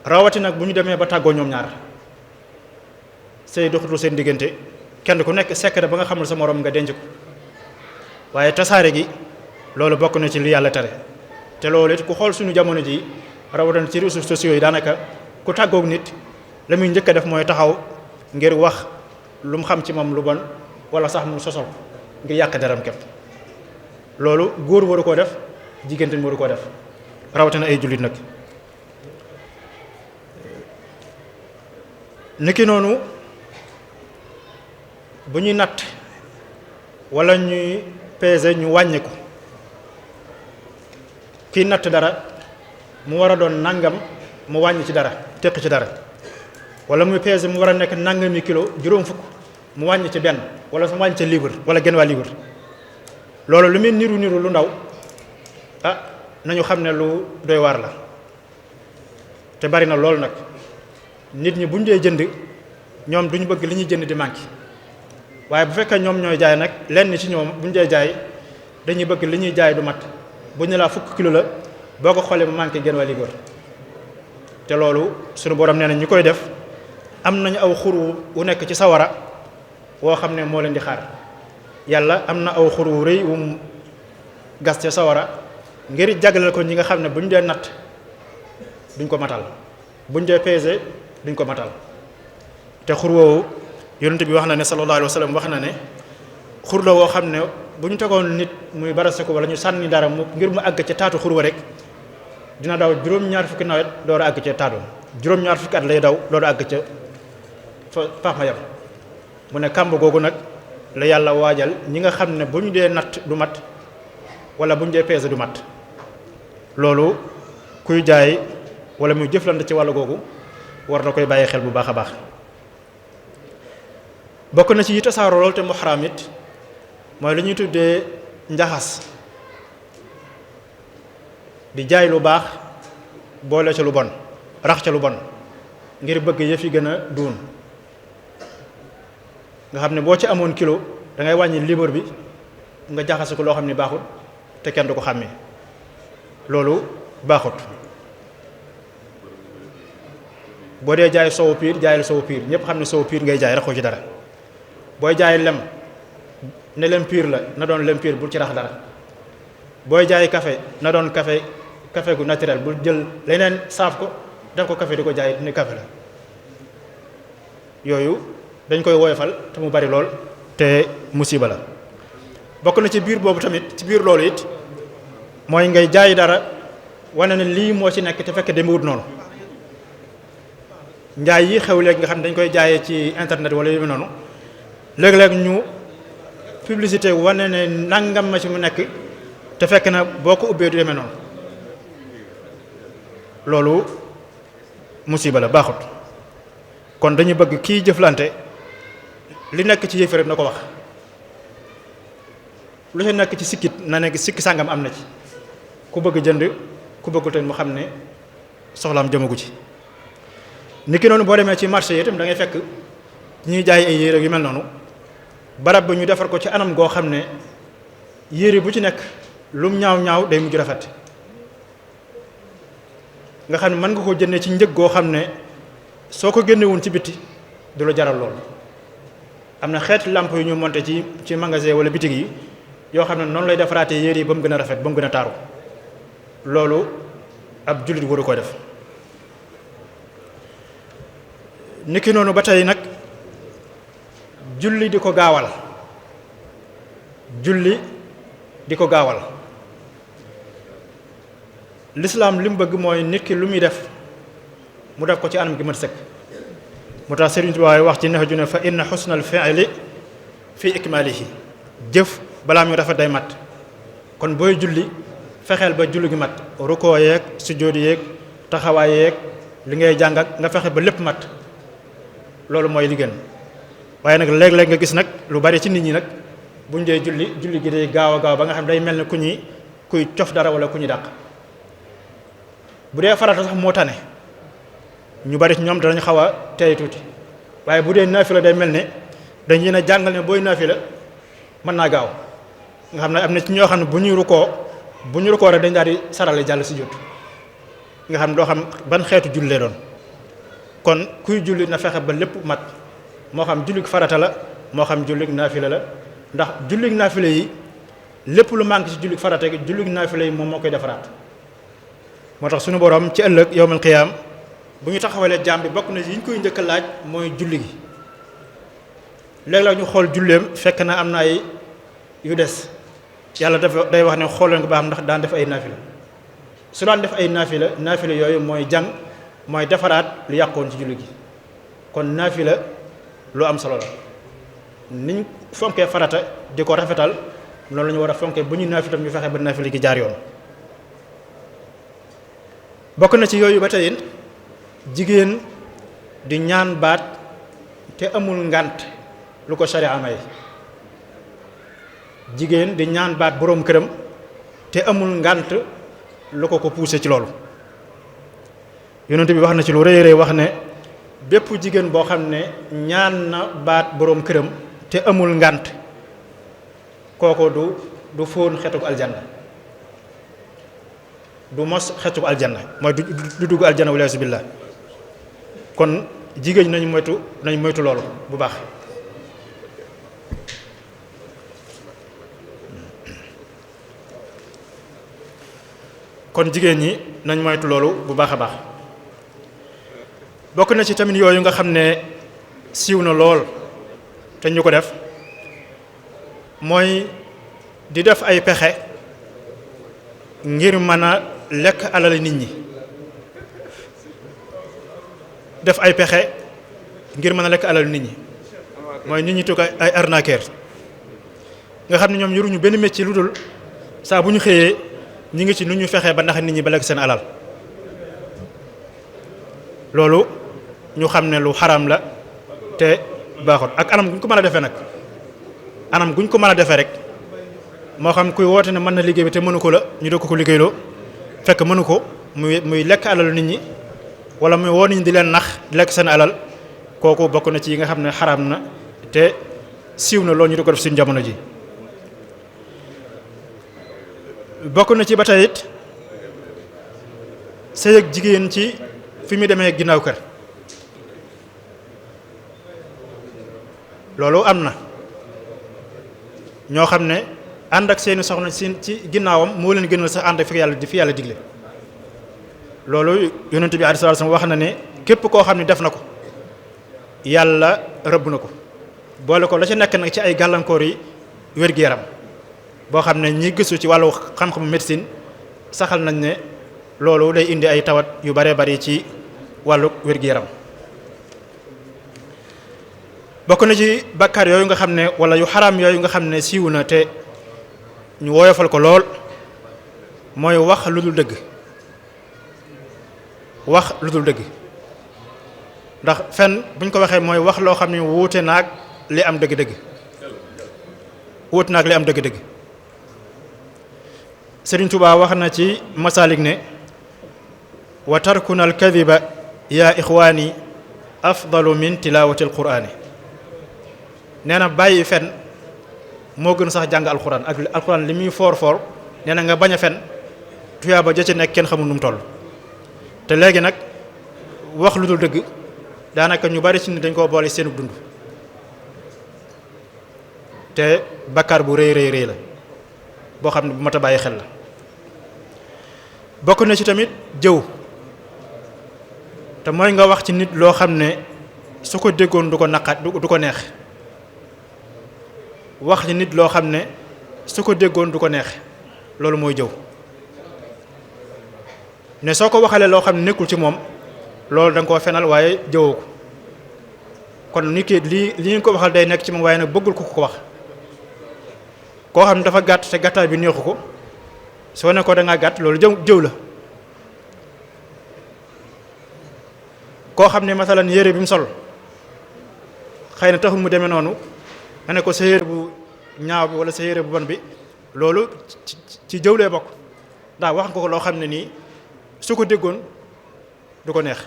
rawati nag bu ñu demee ba tàggoo ñoom ñaar sëy doxatul seen diggante kenn ku nekk secret ba nga xamul sa moroom nga denc ko waaye tasaare gi loolu bokk na ci li yàlla tere te loolu it ku xool suñu jamono ji rawatina ci réseaux sociaux yi daanaka ku tàggoog nit la muy njëkk a def mooy taxaw ngir wax lu mu xam ci moom lu bon wala sax mu sosol ngir yàq deram képp loolu góor waru koo def jigéen tamit waru koo def rawatina ay jullit nag niki noonu bu ñuy natt wala ñuy peser ñu wàññi ko kiy natt dara mu war a doon nangam mu wàññi ci dara teq ci dara wala muy peser mu war a nekk nangami kilo juróom fukk mu wàññi ci benn wala mu wàññi ci libre wala genn waa libre loolu lu muy niru lu ndaw nañu xam ne lu doy waar la te bari na loolu nag nit ñi buñ dee jënd ñoom duñu bëgg li ñuy jënd di manqué waaye bu fekkee ñoom ñooy jaay nag lenn ci ñoom buñ dee jaay dañuy bëgg li ñuy jaay du mat bu ñu laa fukk kilo la boo ko xoolee mu manqué genn waa libre te loolu suñu borom nee na ñi koy def am nañu aw xur wu nekk ci sawara woo xam ne moo leen di xaar yàlla am na aw xur wu rëy wu mu gas ca sawara ngir jagleel ko ñi nga xam ne bu ñu dee natt duñ ko matal bu ñu dee peser duñ ko matal te xur woowu yonent bi wax na ne sallallahu alayhi wa sallam wax na ne xur la woo xam ne bu ñu tegoon nit muy barase ko wala ñu sànni dara mu ngir mu àgg ca taatu xur wa rek dina daw juróom-ñaar fukki nawet door a àgg ca taatu juróom-ñaar fukki at lay daw door a àgg ca fa paax ma yam mu ne kàmb googu nag la yàlla waajal ñi nga xam ne bu ñu dee natt du mat wala bu ñu dee peese du mat. loolu kuy jaay wala muy jëflante ci wàllu googu war na koy bàyyi xel bu baax a baax. bokk na ci yi tasaaroo lool te mu xaraam it mooy lu ñuy tuddee njaxas, di jaay lu baax boole ca lu bon, rax ca lu bon ngir bëgg yëf yi gën a duun. nga xam ne boo ci amoon kilo da ngay wàññi libre bi nga jaxase ko loo xam ne baaxut te kenn du ko xàmmee. loolu baaxut. boo dee jaay sowu piir jaayal sowu piir ñëpp xam ne sowu piir ngay jaay raxoo ci dara. booy jaay lem ne lem piir la na doon lem piir bul ci rax dara. booy jaay café na doon café gu naturel bul jël leneen saaf ko def ko café di ko jaay ni café la. yooyu dañ koy woyofal te mu bari lool te musiba la. bokk na ci biir boobu tamit ci biir loolu it mooy ngay jaay dara wane ne lii moo ci nekk te fekk demewut noonu. njaay yi xew léegi nga xam ne dañ koy jaayee ci internet wala yu noonu léeg-léeg ñu publicité wane ne nangam ma ci mu nekk te fekk na boo ko ubbee du demee noonu. loolu musiba la baaxut. kon dañu bëgg kiy jëflante li nekk ci yëf rek na ko wax. lu ci nekk ci sikkit na nekk sikki sàngam am na ci. ku bëgg jënd ku bëggul tamit mu xam ne soxlaam jëmagu ci. niki noonu boo demee ci marché yi itam da ngay fekk ñuy jaay ay yére yu mel noonu barab bi ñu defar ko ci anam goo xam ne yére bu ci nekk lum ñaaw ñaaw day mujj rafet. nga xam ne mën nga koo jëndee ci njëg goo xam ne soo ko génnewul ci bitti du la jaral lool. am na xeeti lamp yu ñu monté ci magasin wala bitig yi yoo xam ne noonu lay defaraatee yére yi ba mu gën a rafet ba mu gën a taaru. loolu ab jullit waru ko def. niki noonu ba tey nag julli di ko gaawal. julli di ko gaawal. lislaam li mu bëgg mooy nit ki lu muy def mu def ko ci anam gi mat sëkk. mu tax Sëriñ Tuubaa wax ci neex ju ne fa inna xusnal fi'li fi ikmaalihi. jëf balaa muy rafet day mat. kon booy julli fexeel ba julli gi mat. rukoo yeeg sujjóot yeeg taxawaay yeeg li ngay jàng ak nga fexe ba lépp mat. loolu mooy li gën. waaye nag léeg-léeg nga gis nag lu bari ci nit ñi nag buñ dee julli gi day gaaw a gaaw ba nga xam day mel ne kuy cof dara wala ku ñuy dàq. bu dee farata sax moo tane ñu bari ci ñoom danañ xaw a teey tuuti waaye bu dee naafila day mel ne dañ leen a jàngal ne booy naafila mën naa gaaw. nga xam ne am na ci ñoo xam ne bu ñu rukkoo rek dañ daal di sarale jàll si jot nga xam ne doo xam ban xeetu jullee doon. kon kuy julli na fexe ba lépp mat moo xam jullig farata la moo xam jullig naafila la ndax jullig naafila yi lépp lu manque ci jullig farata gi jullig naafila yi moom moo koy defaraat. moo tax suñu borom ci ëllëg yowmal qiyaam bu ñu taxawalee jaam bi bokk na yi ñu koy njëkk a laaj mooy julli gi. léeg-léeg ñu xool julleem fekk na am na ay yu des yàlla dafa day wax ne xool leen ko ba xam ndax daan def ay naafila. su daan def ay naafila yooyu mooy jàng mooy defaraat lu yàqoon ci julli gi. kon naafila lu am solo la niñ fonkee farata di ko rafetal noonu la ñu war a fonkee bu ñu naafila tam ñu fexe ba naafila gi jaar yoon. bokk na ci yooyu ba tey jigéen di ñaan baat te amul ngànt lu ko sharia may. jigéen di ñaan baat boroom këram te amul ngànt lu ko poussé ci loolu. yonent bi wax na ci lu rëy rëy wax ne bépp jigéen boo xam ne ñaan na baat boroom këram te amul ngànt kooku du fóon xetuk aljanna du mos xetuk aljanna mooy du dugg aljanna wala billah. kon jigéen nañ moytu loolu bu baax. kon jigéen ñi nañ moytu loolu bu baax a baax. bokk na ci tamit yooyu nga xam ne siiw na lool te ñu ko def mooy di def ay pexe ngir mën a lekk alal nit ñi. def ay pexe ngir mën a lekk alal nit ñi mooy nit ñi tukk ay arnaqueur nga xam ne ñoom yoruñu benn métier lu dul saa bu ñu xëyee ñi ngi ci nu ñu fexee ba ndax nit ñi ba lekk seen alal loolu ñu xam ne lu xaram la te baaxut ak anam guñ ko mën a defee nag anam guñ ko mën a defee rek moo xam kuy woote ne mën na liggéey bi te mënu ko la ñu doo ko liggéeyloo fekk mënu ko muy lekk alalu nit ñi wala muy woo nit ñi di leen nax di lekk seen alal kooku bokk na ci yi nga xam ne xaraam na te siiw na loolu ñu di ko def suñu jamono ji bokk na ci ba tey it sëy ak jigéen ci fi mu demee ginnaaw kër loolu am na ñoo xam ne ànd ak seeni soxna ci ginnaawam moo leen gënal sax ànd ak fi yàlla digle loolu yonent bi alayhi salaam wax na ne képp koo xam ne def na ko yàlla rëbb na ko boole ko la ci nekk nag ci ay gàllankoor yi wér-gu-yaram boo xam ne ñi gëstu ci wàllu xam-xamu médecine saxal nañ ne loolu day indi ay tawat yu bare bari ci wàllu wér-gu-yaram bokk na ci bakkaar yooyu nga xam ne wala yu xaraam yooyu nga xam ne siiw na te ñu woyofal ko lool mooy wax lu dul dëgg wax lu dul dëgg ndax fen buñ ko waxee mooy wax loo xam ne wuute naag li am dëgg-dëgg wuute naag li am dëgg-dëgg Sëriñ Tuubaa wax na ci Masaalik ne wa tarkuna al kadiba yaa ixwaani afdalu min tilaawati alquraani nee na bàyyi fen moo gën sax jàng alquran ak alquran li muy foor foor nee na nga bañ a fen tuyaaba ja ci nekk kenn xamul nu mu toll te léegi nag wax lu dul dëgg daanaka ñu bari ci ni dañ koo boole seenu dund te bakkaar bu rëy rëy la boo xam ne bu mat a bàyyi xel la bokk na ci tamit jëw te mooy nga wax ci nit loo xam ne su ko déggoon du ko naqat du ko neex wax ci nit loo xam ne su ko déggoon du ko neex loolu mooy jëw ne soo ko waxalee loo xam ne nekkul ci moom loolu da nga koo fenal waaye jëwoo ko kon nit ki li ngeen ko waxal day nekk ci moom waaye nag bëggul ko wax koo xam ne dafa gàtt te gàttaay bi neexu ko soo ne ko da ngaa gàtt loolu jëw la koo xam ne masalan yére bi mu sol xëy na taxul mu demee noonu nga ne ko sa yére bu ñaaw bi wala sa yére bu bon bi loolu ci jëw lee bokk ndax wax nga ko loo xam ne nii su ko déggoon du ko neex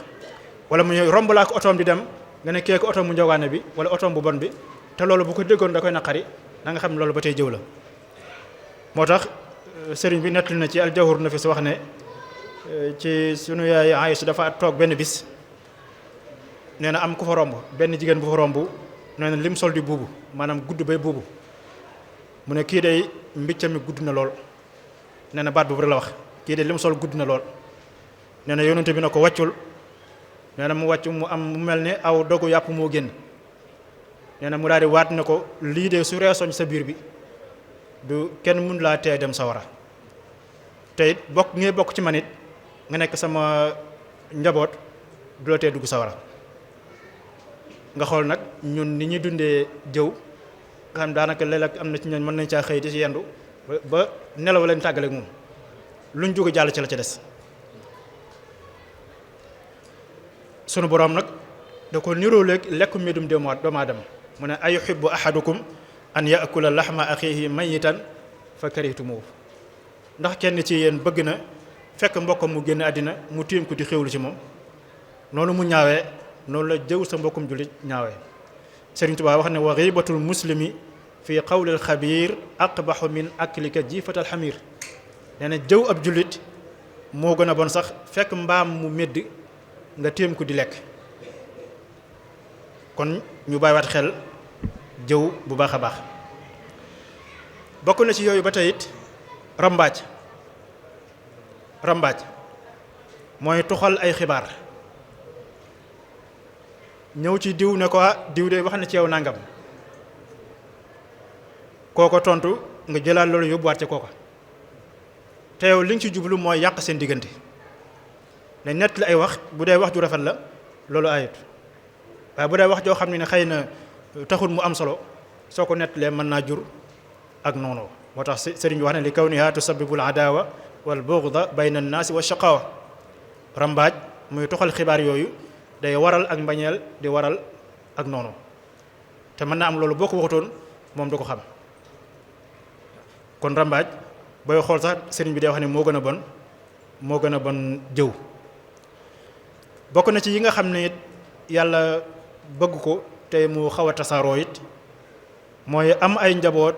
wala mu romb laa ko otoom di dem nga ne kee ko otoom bu njogaane bi wala otoom bu bon bi te loolu bu ko déggoon da koy naqari da nga xam ne loolu ba tey jëw la moo tax sëriñ bi nettali na ci aljawhar nafis wax ne ci sunu yaay Aysa dafa toog benn bis nee na am ku fa romb benn jigéen bu fa romb nee na lim sol di buubu maanaam gudd bay buubu mu ne kii day mbicca mi gudd na lool nee na baat boobu rek la wax kii day lim sol gudd na lool nee na yonente bi na ko wàccul nee na mu wàcc mu am mu mel ne aw dogu yàpp moo génn nee na mu daal di waat ne ko lii de su reesoñ sa biir bi du kenn mun laa tee dem sawara te it ngay bokk ci man it nga nekk sama njaboot du la tee dugg sawara nga xool nag ñun ni ñuy dundee jëw nga xam daanaka léeg-léeg am na ci ñooñ mën nañ caa xëy di ci yendu ba nelaw leen tàggaleeg moom luñ jóge jàll ci la ci des sunu boroom nag da ko niroo léeg lekku medum doomu aadama mu ne ayuhibbu ahadukum an yaakula laxma axiihi mayitan fa karihtumuhu ndax kenn ci yéen bëgg na fekk mbokkam mu génn àddina mu tiim ko di xéwlu ci moom noonu mu ñaawee noonu la jëw sa mbokkum jullit ñaawee Sëriñ Tuubaa wax ne wa ghibatul muslimi fi qawlil xabiir aqbaxu min aklika jiifatal xamiir nee na jëw ab jullit moo gën a bon sax fekk mbaam mu médd nga téem ko di lekk kon ñu bàyyiwaat xel jëw bu baax a baax bokk na ci yooyu ba tey it rambaaj mooy tuxal ay xibaar ñëw ci diw ne ko diw de wax na ci yow nangam kooko tontu nga jëlaat loolu yóbbuwaat ci kooko te yow li nga ci jublu mooy yàq seen diggante ne nett la ay wax bu dee wax ju rafet la loolu ayut waaye bu dee wax joo xam ne xëy na taxul mu am solo soo ko nettalee mën naa jur ak noonu moo tax sëriñ bi wax ne li kawniha tusabbibul adawa wal bughda bayna an-naasi wa shaqawa rambaaj muy toxal xibaar yooyu day waral ak mbañeel di waral ak noonu te mën naa am loolu boo ko waxutoon moom du ko xam kon rambaaj booy xool sax sëriñ bi day wax ne moo gën a bon jëw bokk na ci yi nga xam ne it yàlla bëgg ko te mu xaw a tasaaroo it mooy am ay njaboot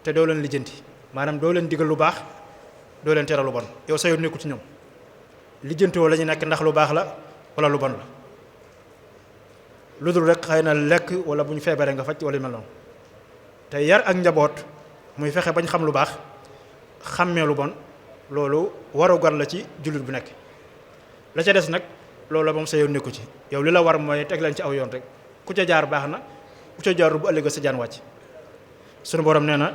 te doo leen lijjanti maanaam doo leen digal lu baax doo leen tere lu bon yow sa yoon nekku ci ñoom lijjantoo la ñu nekk ndax lu baax la wala lu bon la lu dul rek xëy na lekk wala bu ñu feebaree nga faj wala mel noonu te yar ak njaboot muy fexe bañ xam lu baax xàmmee lu bon loolu warugar la ci jullit bu nekk la ca des nag loolu moom sa yoon nekku ci yow li la war mooy teg leen ci aw yoon rek ku ca jaar baax na ku ca jaarul bu ëllëgee sa jaan wàcc sunu borom nee na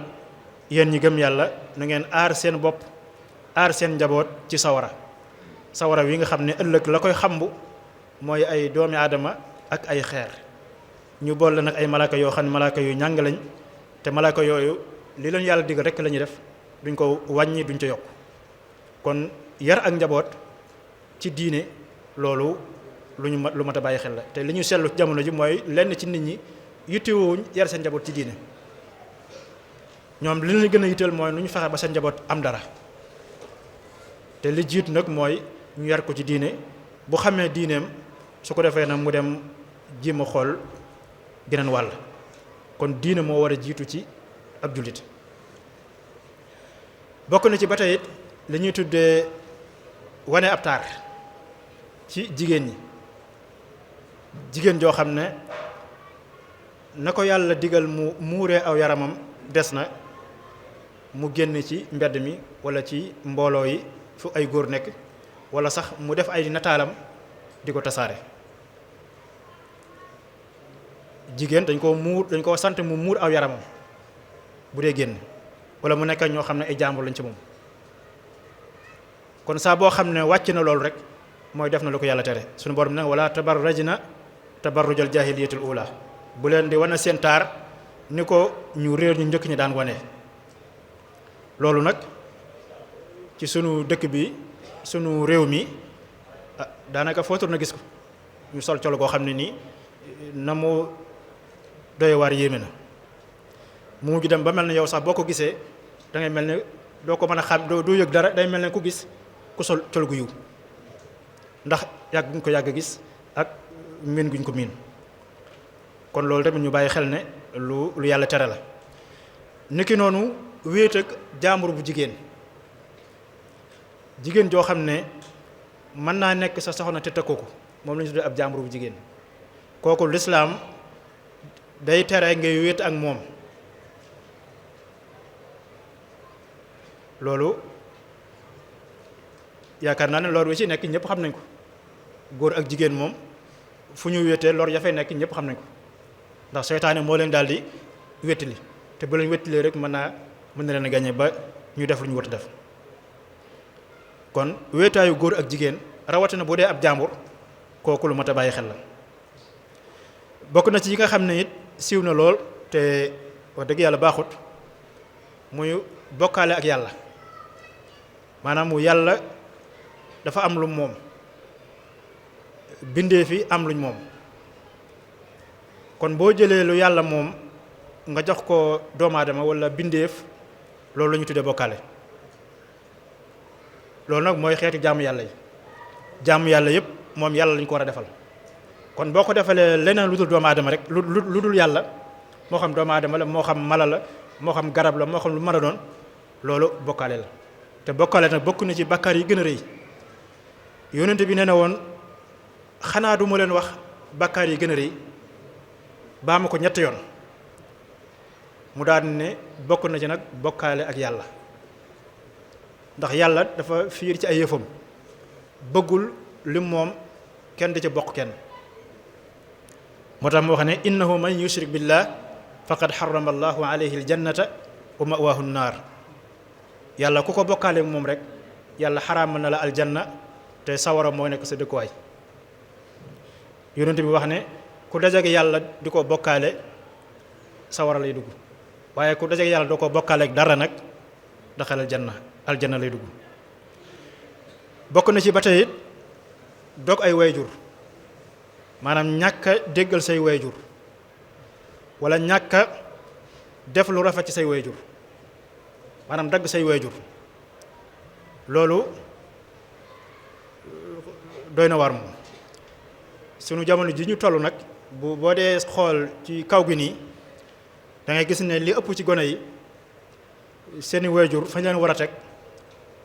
yéen ñi gëm yàlla na ngeen aar seen bopp aar seen njaboot ci sawara wi nga xam ne ëllëg la koy xambu mooy ay doomi aadama ak ay xeer ñu boole nag ay malaaka yoo xam ne malaaka yu ñàng lañ te malaaka yooyu li leen yàlla digal rek la ñuy def duñ ko wàññi duñ ca yokk kon yar ak njaboot ci diine loolu lu mat a bàyyi xel la te li ñu seetlu jamono ji mooy lenn ci nit ñi yittewuñ yar seen njaboot ci diine ñoom li leen gën a yitteel mooy nu ñu fexe ba seen njaboot am dara te li jiitu nag mooy ñu yar ko ci diine bu xamee diineem su ko defee nag mu dem jéem a xool geneen wàll kon diine moo war a jiitu ci ab jullit bokk na ci ba tey it li ñuy tuddee wane ab taar ci jigéen ñi jigéen joo xam ne na ko yàlla digal mu muuree aw yaramam des na mu génn ci mbedd mi walla ci mbooloo yi fu ay góor nekk walla sax mu def ay nataalam di ko tasaare jigéen dañ koo sant mu muur aw yaramam bu dee génn walla mu nekk ñoo xam ne ay jàmbur lañ ci moom kon saa boo xam ne wàcc na loolu rek mooy def na lu ko yàlla tere suñu borom nag wala tabarrajna tabarrujal jaahiliyatul ula bu leen di wane seen taar ni ko ñu réer ñu njëkk ñi daan wane loolu nag ci sunu dëkk bi sunu réew mi daanaka foo tur na gis ko ñu sol col goo xam ne nii na mu doy waar yéeme na mu mujj dem ba mel ne yow sax boo ko gisee da ngay mel ne doo ko mën a xam doo yëg dara day mel ne ku gis ku sol col gu yiw ndax yàgg guñ ko yàgg gis ak miin guñ ko miin kon loolu tamit ñu bàyyi xel ne lu yàlla tere la niki noonu wéet ak jaambur bu jigéen joo xam ne mën naa nekk sa soxna te tëkkoo ko moom la ñu tuddee ab jaambur bu jigéen kooku lislaam day tere ngay wéet ak moom loolu yaakaar naa ne lor wi ci nekk ñëpp xam nañ ko góor ak jigéen moom fu ñu wéetee lor ya fay nekk ñëpp xam nañ ko ndax seytaane moo leen daal di wéttali te bu leen wéttalee rek mën na leen a gañe ba ñu def lu ñu war a def kon wéetaayu góor ak jigéen rawatina bu dee ab jàmbur kooku lu mat a bàyyi xel la bokk na ci yi nga xam ne it siiw na lool te wax dëgg yàlla baaxut muy bokkaale ak yàlla maanaam mu yàlla dafa am lu moom bindee fi am luñ moom kon boo jëlee lu yàlla moom nga jox ko doomu aadama wala bindeef loolu la ñu tuddee bokkaale loolu nag mooy xeeti jaamu yàlla yi jaamu yàlla yëpp moom yàlla lañu ko war a defal kon boo ko defalee leneen lu dul doomu aadama rek lu dul yàlla moo xam doomu aadama la moo xam mala la moo xam garab la moo xam lu mën a doon loolu bokkaale la te bokkaale nag bokk na ci bakkaar yi gën a rëy yonent bi nee na woon xanaa du ma leen wax bakkaar yi gën a rëy baa ma ko ñetti yoon mu daal ne bokk na ci nag bokkaale ak yàlla ndax yàlla dafa fiir ci ay yëfam bëggul lim moom kenn di ci bokk kenn moo tax mu wax ne innahu man yushrik billah faqad xarama allahu alayhi aljannata wa mawaahu nnaar yàlla ku ko bokkaale moom rek yàlla xaraamal na la aljanna te sawara moo nekk sa dëkkuwaay yonent bi wax ne ku dajale yàlla di ko bokkaale sawara lay dugg waaye ku dajeek yàlla doo ko bokkaaleeg dara nag daxal aljanna lay dugg. bokk na ci ba tey it dog ay wayjur maanaam ñàkk a déggal say wayjur wala ñàkk a def lu rafet ci say wayjur maanaam dagg say wayjur loolu doy na war moom. sunu jamono ji ñu toll nag boo dee xool ci kaw gi nii da ngay gis ne li ëpp ci gone yi seeni wayjur fañ leen war a teg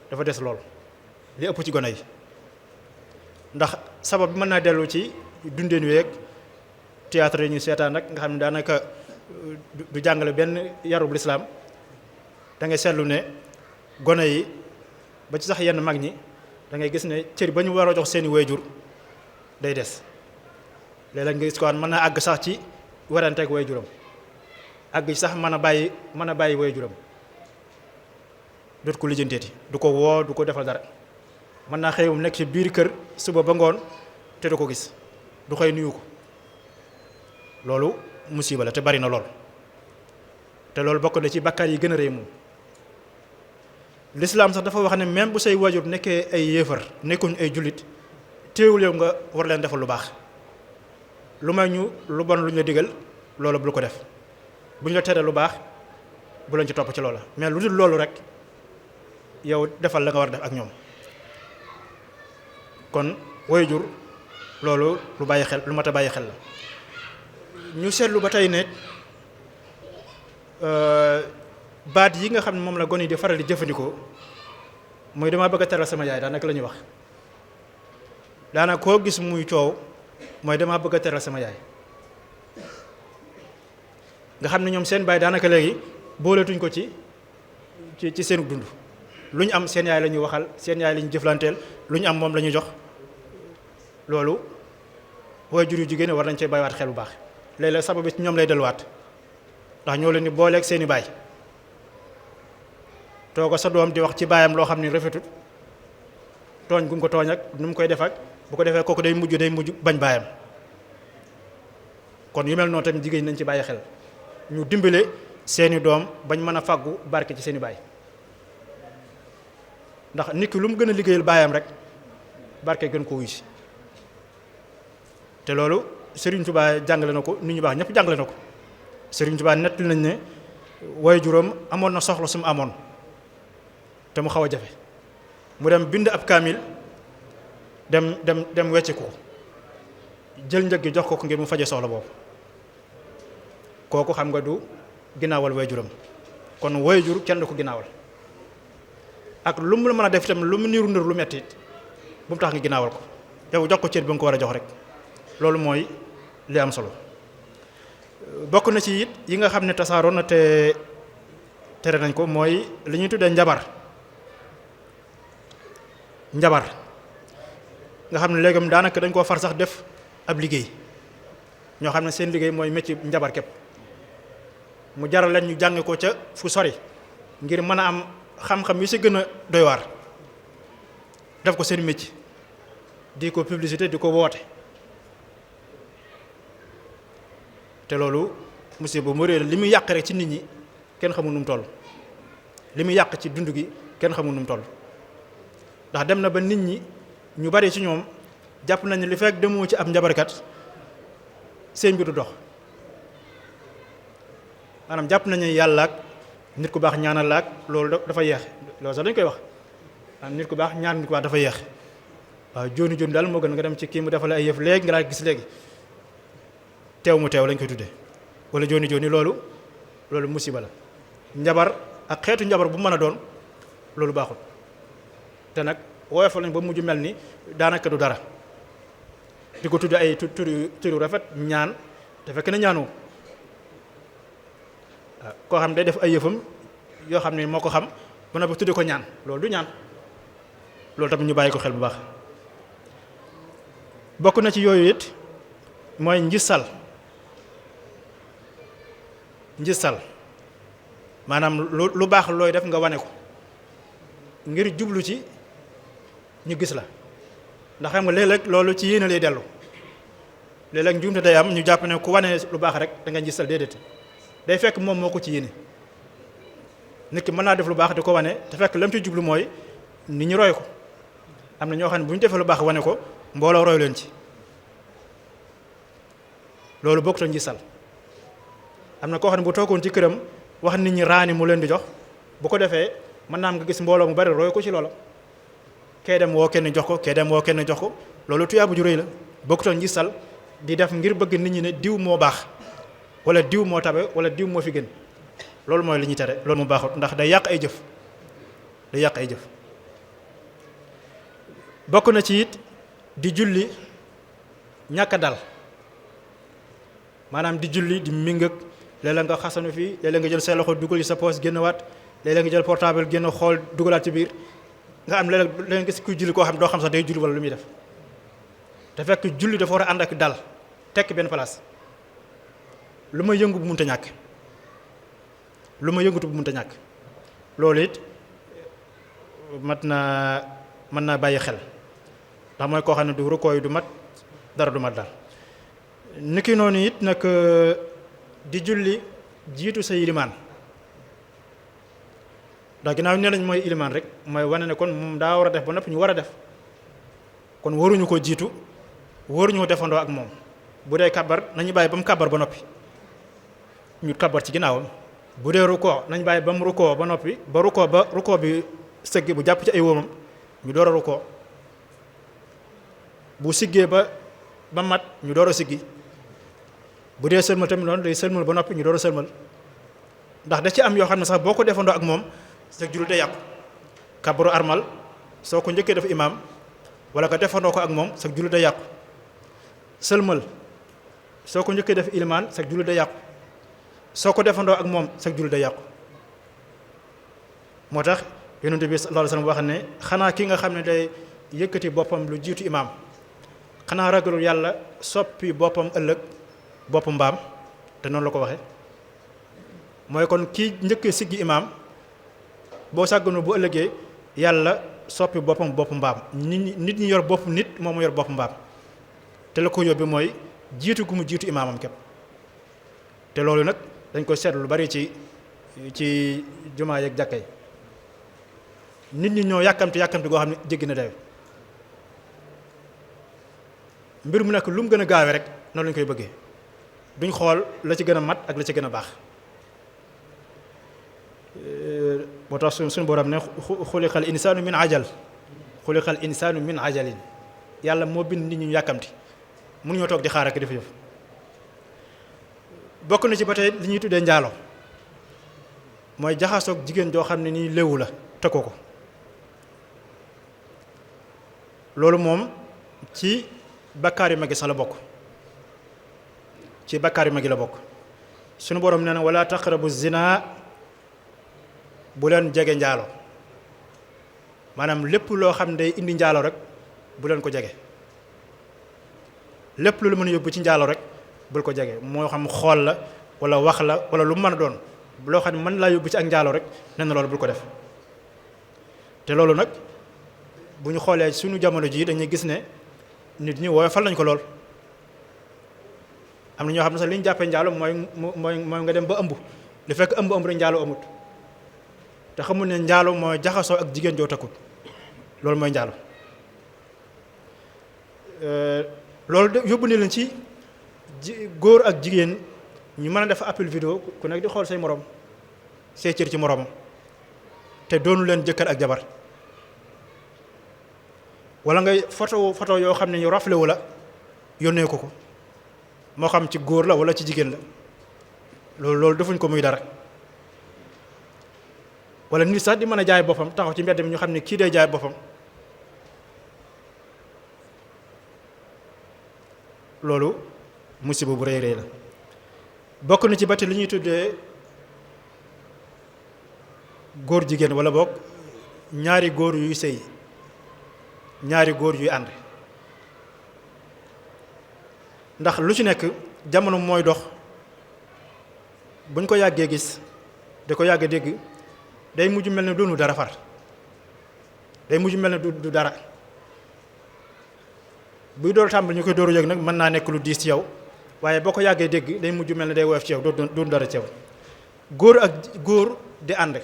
dafa des lool li ëpp ci gone yi ndax sabab bi mën naa dellu ci dundeen weeg théâtre yi ñu seetaan nag nga xam ne daanaka du jàngale benn yarub lislaam da ngay seetlu ne gone yi ba ci sax yenn mag ñi da ngay gis ne cër ba ñu war a jox seeni wayjur day des léeg-léeg nga gis ko mën naa àgg sax ci waranteeg wayjuram àgg ci sax mën a bàyyi wayjuram dootu ko lijjanteeti du ko woo du ko defal dara mën naa xëy nekk ci biir kër suba ba ngoon te du ko gis du xëy nuyu ko loolu musiba la te bari na lool te loolu bokk na ci bakkaar yi gën a rëy moom. lislaam sax dafa wax ne même bu say wajur nekkee ay yéefar nekkuñ ay jullit téewul yow nga war leen defal lu baax lu may ñu lu bon lu ñu la digal loolu bul ko def bu ñu la tere lu baax bu leen ci topp ci loola mais lu dul loolu rek yow defal la nga war a def ak ñoom. kon wayjur loolu lu bàyyi xel lu mat a bàyyi xel la. ñu seetlu ba tey ne baat yi nga xam ne moom la gone yi di faral di jëfandikoo mooy dama bëgg a teral sama yaay daanaka la ñuy wax daanaka koo gis muy coow mooy dama bëgg a teral sama yaay nga xam ne ñoom seen baay daanaka léegi booletuñ ko ci seenu dund lu ñu am seen yaay la ñuy waxal seen yaay la ñu jëflanteel lu ñu am moom la ñuy jox loolu waajur yu jigéen war nañ cee bàyyiwaat xel bu baax léeg-léeg sabab bi ci ñoom lay delluwaat ndax ñoo leen di booleeg seeni baay tooga sa doom di wax ci baayam loo xam ne rafetut tooñ gu mu ko tooñ ak nu mu koy def ak bu ko defee kooku day mujj bañ baayam kon yu mel noonu tamit jigéen nañ ci bàyyi xel ñu dimbale seeni doom bañ mën a fàggu barke ci seeni baay ndax nit ki lu mu gën a liggéeyal baayam rek barke gën ko wuy si te loolu Serigne Touba jàngale na ko nit ñu baax ñëpp jàngale na ko Serigne Touba nett nañ ne waajuram amoon na soxla su mu amoon te mu xaw a jafe mu dem bind ab kaamil dem wecce ko jël njëg gi jox ko ngir mu faje soxla boobu kooku xam nga du ginnaawal waajuram kon waajur kenn du ko ginnaawal ak lu mu la mën a def itam lu mu niru lu metti it bu mu tax nga ginnaawal ko yow jox ko cër ba nga ko war a jox rek loolu mooy li am solo. bokk na ci it yi nga xam ne tasaaroon na te tere nañ ko mooy li ñuy tuddee njabar nga xam ne léegam daanaka dañ koo far sax def ab liggéey ñoo xam ne seen liggéey mooy métier njabar képp mu jaral leen ñu jàng ko ca fu sori ngir mën a am xam-xam yi si gën a doy waar def ko seen métier di ko publicité di ko woote te loolu musiba mu réer li muy yàq rek ci nit ñi kenn xamul nu mu toll li muy yàq ci dund gi kenn xamul nu mu toll ndax dem na ba nit ñi ñu bari ci ñoom jàpp nañu li fekk demoo ci ab njabarkat seen bi du dox maanaam jàpp nañu yàlla ak nit ku baax ñaanal la ak loolu dafa yeex loolu sax dañ koy wax nit ku baax ñaan nit ku baax dafa yeex waaw jooni jooni daal moo gën nga dem ci kii mu defal ay yëf léegi nga daal gis léegi teew mu teew lañ koy tuddee wala jooni jooni loolu musiba la njabar ak xeetu njabar bu mën a doon loolu baaxul te nag woyofal nañ ba mujj mel ni daanaka du dara di ko tudde ay turu rafet ñaan te fekk na ñaanoo waaw koo xam day def ay yëfam yoo xam ne moo ko xam ba na ba tudde ko ñaan loolu du ñaan loolu tamit ñu bàyyi ko xel bu baax bokk na ci yooyu it mooy njissal maanaam lu baax looy def nga wane ko ngir jublu ci ñu gis la ndax xam nga léeg-léeg loolu ci yéene lay dellu léeg-léeg njuumte day am ñu jàpp ne ku wane lu baax rek da nga njissal déedéet day fekk moom moo ko ci yéene nit ki mën naa def lu baax di ko wane te fekk lam ci jublu mooy nit ñi roy ko. am na ñoo xam ne bu ñu defee lu baax wane ko mbooloo roy leen ci loolu bokkut ak ngistal. am na koo xam ne bu toogoon ci këram wax nit ñi raani mu leen di jox bu ko defee mën naa am nga gis mbooloo mu bari roy ko ci loola kee dem woo kenn jox ko kee dem woo kenn jox ko loolu tuyaabu ju rëy la. bokkut ak ngistal di def ngir bëgg nit ñi ne diw moo baax wala diw moo tabe wala diw moo fi gën loolu mooy li ñuy tere loolu mu baaxut ndax day yàq ay jëf day yàq ay jëf. bokk na ci it di julli ñàkk dal maanaam di julli di mingëg léeg-léeg nga xasanu fii léeg-léeg nga jël say loxo dugal ci sa poos génn waat léeg-léeg nga jël portable génn xool dugalaat ci biir nga am léeg-léeg gis kuy julli koo xam doo xam sax day julli wala lu muy def te fekk julli dafa war a ànd ak dal tekk benn place lu ma yëngu bu munta ñàkk lu ma yëngutu bu munta ñàkk loolu it mën naa bàyyi xel ndax mooy koo xam ne du rukkoo yi du mat dara du mat daal. niki noonu it nag di julli jiitu sa ilimaan ndax ginnaaw nee nañ mooy ilimaan rek mooy wane ne kon moom daa war a def ba noppi ñu war a def kon waruñu ko jiitu waruñu ko defandoo ak moom bu dee kabar nañu bàyyi ba mu kabar ba noppi ñu kabar ci ginnaawam bu dee rukkoo nañu bàyyi ba mu rukkoo ba noppi ba rukkoo bi sëgg bu jàpp ci ay wóomam ñu door a rukkoo bu siggee ba mat ñu door a siggi bu dee sëlmal tamit noonu day sëlmal ba noppi ñu door a sëlmal ndax da ci am yoo xam ne sax boo ko defandoo ak moom sa julli day yàqu kabaru armal soo ko njëkkee def imaam wala ko defandoo ko ak moom sa julli day yàqu sëlmal soo ko njëkkee def ilimaan sa julli day yàqu soo ko defandoo ak moom sa julli day yàqu moo tax yonent bi sallallahu alayhi wasallam wax ne xanaa ki nga xam ne day yëkkati boppam lu jiitu imaam xanaa ragalul yàlla soppi boppam ëllëg bopp mbaam te noonu la ko waxe mooy kon kii njëkk siggi imaam boo sàgganu bu ëllëgee yàlla soppi boppam bopp mbaam nit ñi yor bopp nit moom mu yor bopp mbaam te la ko yóbbi mooy jiitu gu mu jiitu imaamam képp te loolu nag dañ ko seetlu lu bari ci jumaa yeeg jàkka yi nit ñi ñoo yàkkamti goo xam ne jéggi na dayo mbir mu nekk lu mu gën a gaawe rek noonu lañ koy bëggee duñ xool la ci gën a mat ak la ci gën a baax moo tax suñu borom ne xuliqal insaanu min ajal xuliqal insaanu min ajalin yàlla moo bind nit ñi ñu yàkkamti mënuñoo toog di xaar ak def yëf bokk na ci ba tey li ñuy tuddee njaalo mooy jaxasoog jigéen joo xam ne nii léwu la tëkko ko loolu moom ci bakkaar yu mag yi sax la bokk ci bakkaar yu mag yi la bokk suñu borom nee na wala taqrabu zina bu leen jege njaalo maanaam lépp loo xam ne day indi njaalo rek bu leen ko jege lépp lu mën a yóbbu ci njaalo rek bul ko jege moo xam xool la wala wax la wala lu mën a doon loo xam ne mën laa yóbbu ci ak njaalo rek nee na loolu bul ko def te loolu nag bu ñu xoolee suñu jamono jii dañuy gis ne nit ñi woyofal nañ ko lool am na ñoo xam ne sax li ñu jàppee njaalo mooy nga dem ba ëmb li fekk ëmb rek njaalo amut te xamul ne njaalo mooy jaxasoo ak jigéen joo takkut loolu mooy njaalo loolu yóbbu ni leen ci góor ak jigéen ñu mën a def appel vidéo ku nekk di xool say morom say cër ci moromam te doonu leen jëkkër ak jabar wala ngay photo yoo xam ne ñu raflé wu la yónnee ko moo xam ci góor la wala ci jigéen la loolu defuñ ko muy dara wala nit sax di mën a jaay boppam taxaw ci mbedd mi ñu xam ne kii day jaay boppam loolu musiba bu rëy rëy la bokk na ci ba tey li ñuy tuddee góor jigéen wala bokk ñaari góor yuy sëy ñaari góor yuy ànd ndax lu ci nekk jamono mooy dox buñ ko yàggee gis da ko yàgg dégg day mujj mel ne doonu dara far day mujj mel ne du dara buy door tàmbali ñu koy dooru yëg nag mën naa nekk lu diis ci yow waaye boo ko yàggee dégg day mujj mel ne day woyof ci yow doonu dara ci yow góor ak góor di ànd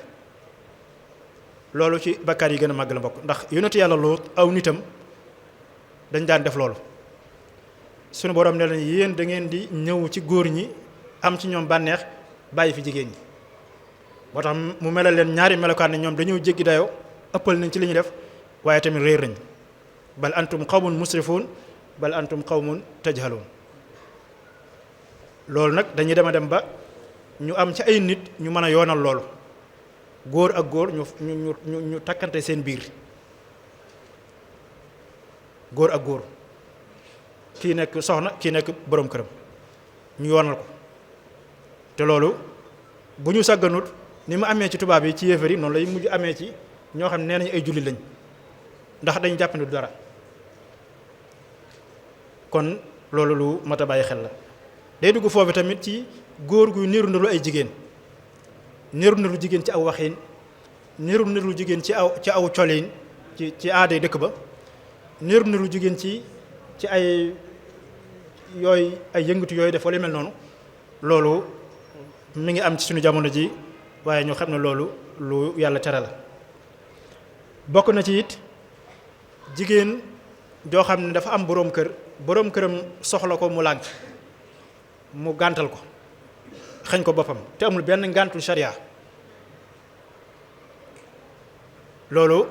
loolu ci bakkaar yi gën a màgg la mbokk ndax yonent yàlla Luut aw nitam dañ daan def loolu sunu borom ne leen yéen da ngeen di ñëw ci góor ñi am ci ñoom bànneex bàyyi fi jigéen ñi moo tax mu melal leen ñaari melokaan ne ñoom dañoo jéggi dayoo ëppal nañ ci li ñu def waaye tamit réer nañ bal antum qawmun musrifuun bal antum qawmun tajhaluun loolu nag dañuy dem ba ñu am ci ay nit ñu mën a yoonal loolu góor ak góor ñu takkante seen biir góor ak góor kii nekk soxna kii nekk boroom këram ñu yoonal ko te loolu bu ñu sàgganut ni mu amee ci tubaab yi ci yéefar yi noonu lay mujj amee ci ñoo xam ne nee nañu ay jullit lañ ndax dañu jàpp ne du dara kon loolu lu mat a bàyyi xel la day dugg foofu tamit ci góor gu niru na lu ay jigéen niru na lu jigéen ci aw waxin niru na lu jigéen ci aw colin ci aaday dëkk ba niru na lu jigéen ci ay yooyu ay yëngatu yooyu def wala mel noonu loolu mi ngi am ci suñu jamono ji waaye ñu xam ne loolu lu yàlla tere la bokk na ci it jigéen joo xam ne dafa am boroom këram soxla ko mu lànk mu gàntal ko xañ ko boppam te amul benn ngàntul sharia loolu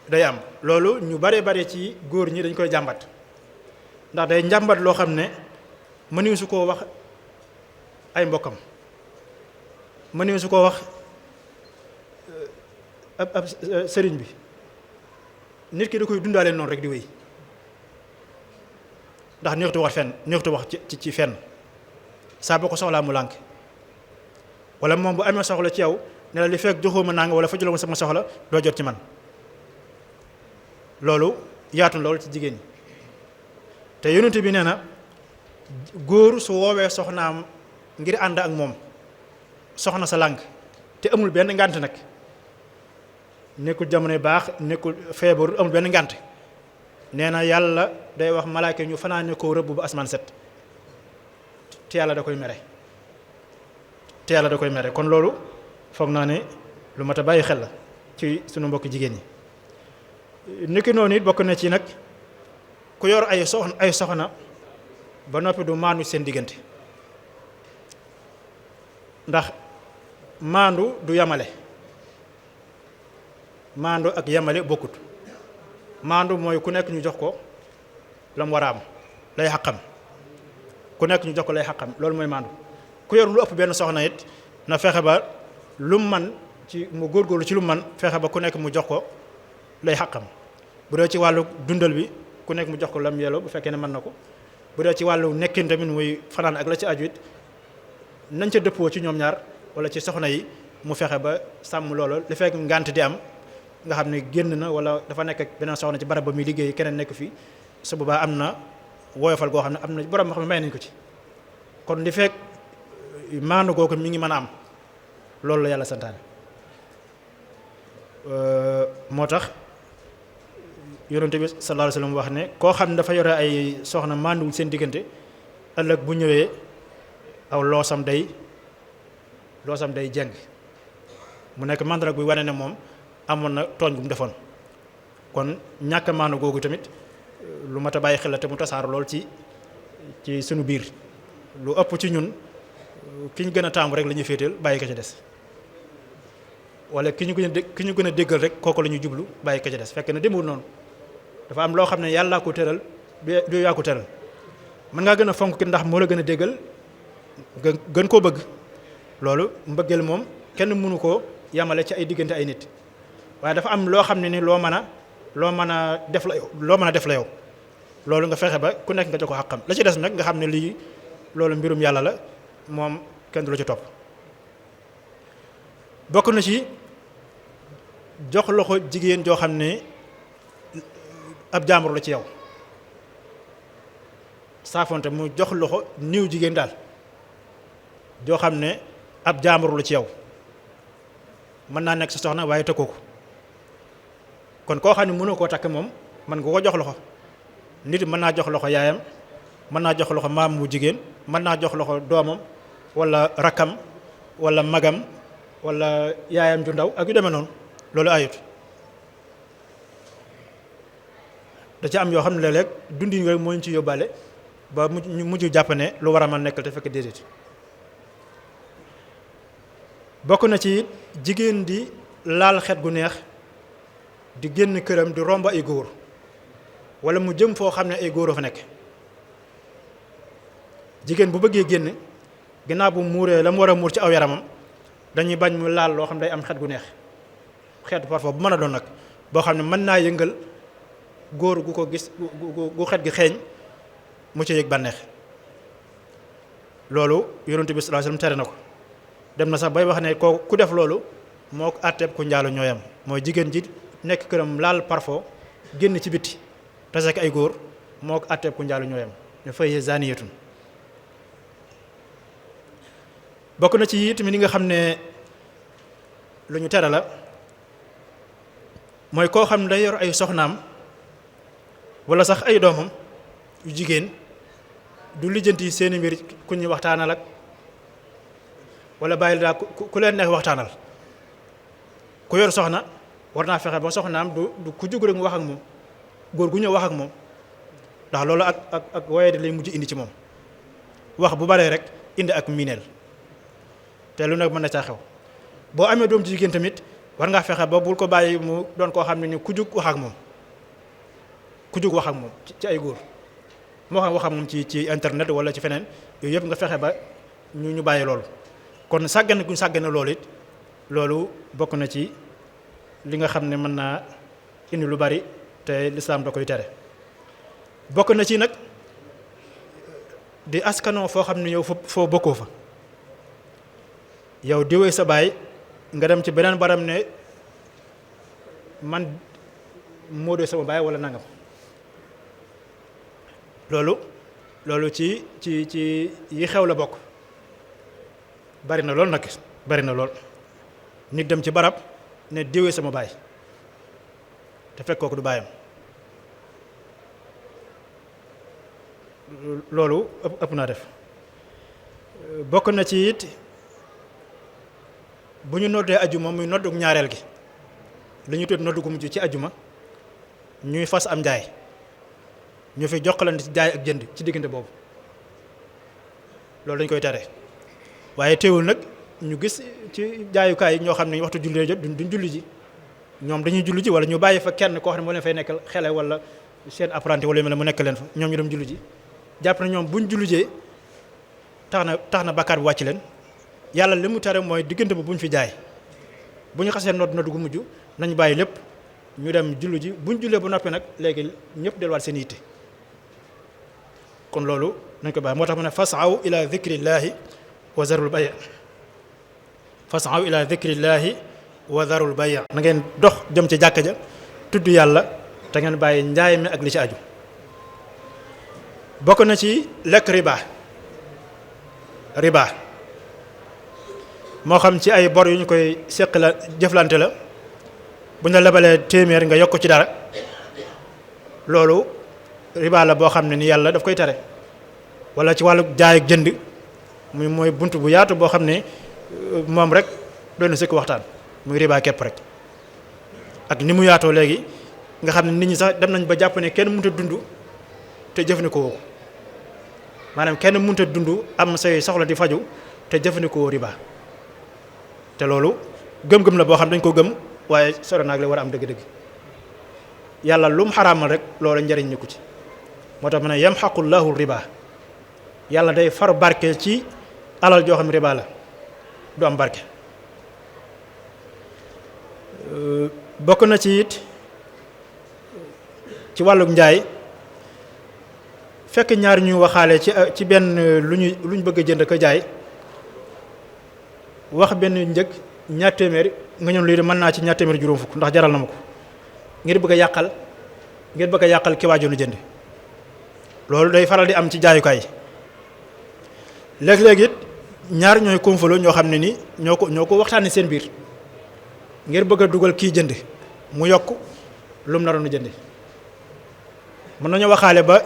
day am loolu ñu bare ci góor ñi dañ koy jàmbat ndax day njàmbat loo xam ne mënuñu su koo wax ay mbokkam mënuñu su koo wax ab sëriñ bi nit ki da koy dundaale noonu rek di wéy ndax neextu wax ci fenn saa boo ko soxlaa mu lànk wala moom bu amee soxla ci yow ne la li fekk joxoo ma nanga wala fa jëloo ma sama soxla doo jot ci man loolu yaatu loolu ci jigéen ñi te yonent bi nee na góor su woowee soxnaam ngir ànd ak moom soxna sa lànk te amul benn ngànt nag nekkul jamono baax nekkul feebar amul benn ngànt nee na yàlla day wax malaaka ñu fanaane koo rëbb ba asmaan set te yàlla da koy mere kon loolu foog naa ne lu mat a bàyyi xel la ci sunu mbokki jigéen ñi niki noonu it bokk na ci nag ku yor ay soxna ba noppi du maandu seen diggante ndax maandu du yamale maandu ak yamale bokkut maandu mooy ku nekk ñu jox ko la mu war a am lay xaqam ku nekk ñu jox ko lay xaqam loolu mooy maandu ku yor lu ëpp benn soxna it na fexe ba lu man ci mu góorgóorlu ci lu man fexe ba ku nekk mu jox ko lay xaqam bu dee ci wàllu dundal bi ku nekk mu jox ko lam yelloo bu fekkee ne mën na ko bu dee ci wàllu nekkin tamit muy fanaan ak la ci aju it nañ ca dëppoo ci ñoom ñaar wala ci soxna yi mu fexe ba sàmm loolu li fekk ngànt di am nga xam ne génn na wala dafa nekk ak beneen soxna ci barab ba muy liggéey keneen nekk fii su boobaa am na woyofal goo xam ne am na borom moo xam ne may nañ ko ci kon li fekk maandu googu mi ngi mën a am loolu la yàlla santaane moo tax yonent bi sallallahu alayhi wasallam wax ne koo xam ne dafa yore ay soxna maanduwul seen diggante ëllëg bu ñëwee aw loosam day jeng mu nekk mandarga buy wane ne moom amoon na tooñ bu mu defoon kon ñàkk a maandu googu tamit lu mat a bàyyi xel la te mu tasaar lool ci sunu biir lu ëpp ci ñun ki ñu gën a taamu rek la ñuy féeteel bàyyi ko ca des wala ki ñu gën a déggal rek kooku la ñuy jublu bàyyi ko ca des fekk na demul noonu dafa am loo xam ne yàllaa ko tëral du yaa ko tëral mën ngaa gën a fonk ki ndax moo la gën a déggal gën koo bëgg loolu mbëggeel moom kenn mënu koo yamale ci ay diggante ay nit waaye dafa am loo xam ne ni loo mën a def la yow loolu nga fexe ba ku nekk nga jox ko xàqam la ci des nag nga xam ne lii loolu mbirum yàlla la moom kenn du la ci topp bokk na ci jox loxo jigéen joo xam ne ab jaambur la ci yow saafonte mu jox loxo niw jigéen daal joo xam ne ab jaambur la ci yow mën naa nekk sa soxna waaye tëkkoo ko kon koo xam ne mënoo koo takk moom mën nga ko jox loxo nit mën naa jox loxo yaayam mën naa jox loxo maam mu jigéen mën naa jox loxo doomam wala rakkam wala magam wala yaayam ju ndaw ak yu demee noonu loolu ayut da ci am yoo xam ne léeg-léeg dundin rek moo ñu ci yóbbaale ba ñu mujj jàpp ne lu war a mën nekkal te fekk déedéet. bokk na ci jigéen di laal xet gu neex di génn këram di romb ay góor wala mu jëm foo xam ne ay góor a fa nekk. jigéen bu bëggee génn ginnaaw bu muuree la mu war a muur ci aw yaramam dañuy bañ mu laal loo xam ne day am xet gu neex xeetu parfum bu mën a doon nag boo xam ne mën naa yëngal góor gu ko gis gu xet gi xeeñ mu ci yëg bànneex. loolu yonent bi sallallahu alayhi wasallam tere na ko dem na sax bay wax ne ko ku def loolu moo ko àtteeb ku njaalu ñooyam mooy jigéen ji nekk këram laal parfum génn ci bitti tase ak ay góor moo ko àtteeb ku njaalu ñooyam ñu fay zaniyatun. bokk na ci tamit li nga xam ne lu ñu tere la mooy koo xam ne day yor ay soxnaam wala sax ay doomam yu jigéen du lijjanti seeni mbir ku ñu waxtaanal ak wala bàyyil daa ku leen neex waxtaanal. ku yor soxna war naa fexe ba soxnaam du ku jóg rek mu wax ak moom góor gu ñëw wax ak moom ndax loolu ak waaye di lay mujj indi ci moom wax bu baree rek indi ak miineel te lu nekk mën na caa xew. boo amee doom ci jigéen tamit war ngaa fexe ba bul ko bàyyi mu doon koo xam ne ni ku jug wax ak moom ku jug wax ak moom ci ay góor moo xam wax ak moom ci internet wala ci feneen yooyu yëpp nga fexe ba ñu bàyyi loolu. kon sàggane guñ sàggane loolu it loolu bokk na ci li nga xam ne mën naa indi lu bari te lislaam da koy tere. bokk na ci nag di askanoo foo xam ne yow foo bokkoo fa. yow diwee sa baay nga dem ci beneen baram ne man moo dee sama baay wala nangam loolu ci yi xew la bokk. bari na lool nag bari na lool nit dem ci barab ne diwee sama baay te fekk kooku du baayam loolu ëpp naa def. bokk na ci it bu ñu noddee ajuma muy noddug ñaareel gi li ñu tudd noddu gu mujj ci ajuma ñuy fas am njaay ñu fi jokkalante ci jaay ak jënd ci diggante boobu loolu dañ koy tere. waaye teewul nag ñu gis ci jaayukaay yi ñoo xam ne waxtu julli jot duñ julli ji ñoom dañuy julli ji wala ñu bàyyi fa kenn koo xam ne moo leen fay nekkal xele wala seen apprenti wala yu mel ne mu nekk leen fa ñoom ñu dem julli ji jàpp na ñoom buñ julli jee tax na bàkkaar bi wàcc leen. yàlla li mu tere mooy diggante bu ñu fi jaay bu ñu xasee nodd gu mujj nañu bàyyi lépp ñu dem julli ji buñ jullee ba noppi nag léegi ñëpp delluwaat seen yitte kon loolu nañ ko bàyyi moo tax mu ne fasaw ila dhikrillaahi wa zarul bay' fasaw ila dhikrillaahi wa zarul bay' na ngeen dox jëm ci jàkka ja tudd yàlla te ngeen bàyyi njaay mi ak li ci aju. bokk na ci lekk riba moo xam ci ay bor yu ñu koy seq la jëflante la bu ñu la lebalee téeméer nga yokk ci dara loolu riba la boo xam ne ni yàlla daf koy tere. wala ci wàllu jaay ak jënd mooy bunt bu yaatu boo xam ne moom rek doy na sëkk waxtaan muy riba képp rek ak ni mu yaatoo léegi nga xam ne nit ñi sax dem nañ ba jàpp ne kenn mënut a dund te jëfandikoo ko maanaam kenn mënut a dund am say soxla di faju te jëfandikoo riba. te loolu gëm-gëm la boo xam dañ ko gëm waaye sore naag la war a am dëgg-dëgg yàlla lu mu xaraamal rek loola njariñ ni ko ci moo tax mu ne yamxaqullahu riba yàlla day far barke ci alal joo xam riba la du am barke. bokk na ci it ci wàlluk njaay fekk ñaar ñu waxaale ci benn lu ñu bëgg a jënd ko jaay wax benn njëg ñaar téeméer nga ñëw lii de mën naa ci ñaar téeméer juróom fukk ndax jaral na ma ko ngir bëgg a yàqal ki waajoonu jënd loolu day faral di am ci jaayukaay yi léeg-léeg it ñaar ñooy konfalo ñoo xam ne ni ñoo ko waxtaanee seen biir ngir bëgg a dugal kii jënd mu yokk lu mu naroon a jënd mën nañu waxaale ba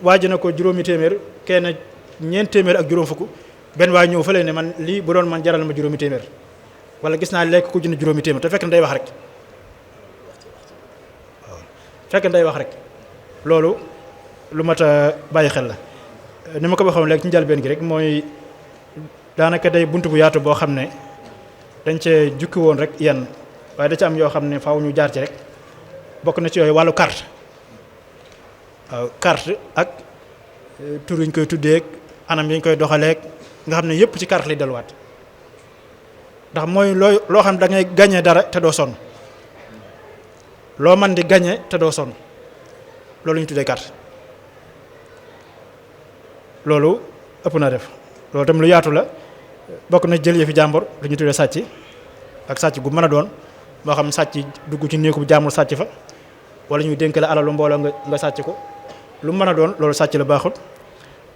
waaj na ko juróomi téeméer kenn ñeent téeméer ak juróom fukk benn waay ñëw fële ne man lii bu doon man jaral ma juróomi téeméer wala gis naa lekk ku jënd juróomi téeméer te fekk na day wax rek fekk day wax rek loolu lu mat a bàyyi xel la. ni ma ko waxoon léegi ci njëlbeen gi rek mooy daanaka day bunt bu yaatu boo xam ne dañ cee jukki woon rek yenn waaye da ci am yoo xam ne faaw ñu jaar ci rek bokk na ci yooyu wàllu carte waaw carte ak tur yi ñu koy tuddee anam yi ñu koy doxaleeg nga xam ne yëpp ci carte lay delluwaat ndax mooy loo xam ne da ngay gagné dara te doo sonn loo man di gagné te doo sonn loolu ñu tuddee carte loolu ëpp na def loolu tam lu yaatu la bokk na jël yëfi jàmbur lu ñu tuddee sàcc ak sàcc gu mën a doon moo xam sàcc dugg ci néegu jàmbur sàcc fa wala ñu dénk la alalu mbooloo nga sàcc ko lu mën a doon loolu sàcc la baaxul.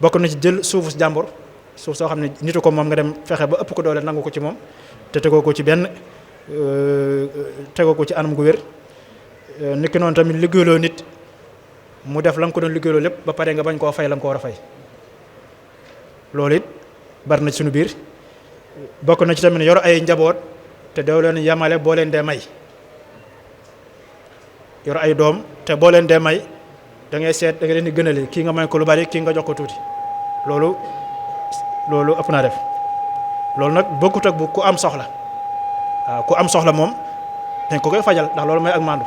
bokk na ci jël suufu jàmbur suuf soo xam ne nitu ko moom nga dem fexe ba ëpp ko doole nangu ko ci moom te tegoo ko ci anam gu wér. niki noonu tamit liggéeyloo nit mu def la nga ko doon liggéeyloo lépp ba pare nga bañ koo fay la nga ko war a fay loolu it bari na ci suñu biir. bokk na ci tamit yor ay njaboot te doo leen yamale boo leen dee may yor ay doom te boo leen dee may da ngay seet da nga leen di gënale kii nga may ko lu bari kii nga jox ko tuuti loolu ëpp naa def. loolu nag bokkut ak bu ku am soxla waaw ku am soxla moom dañ ko koy fajal ndax loolu mooy ak maandu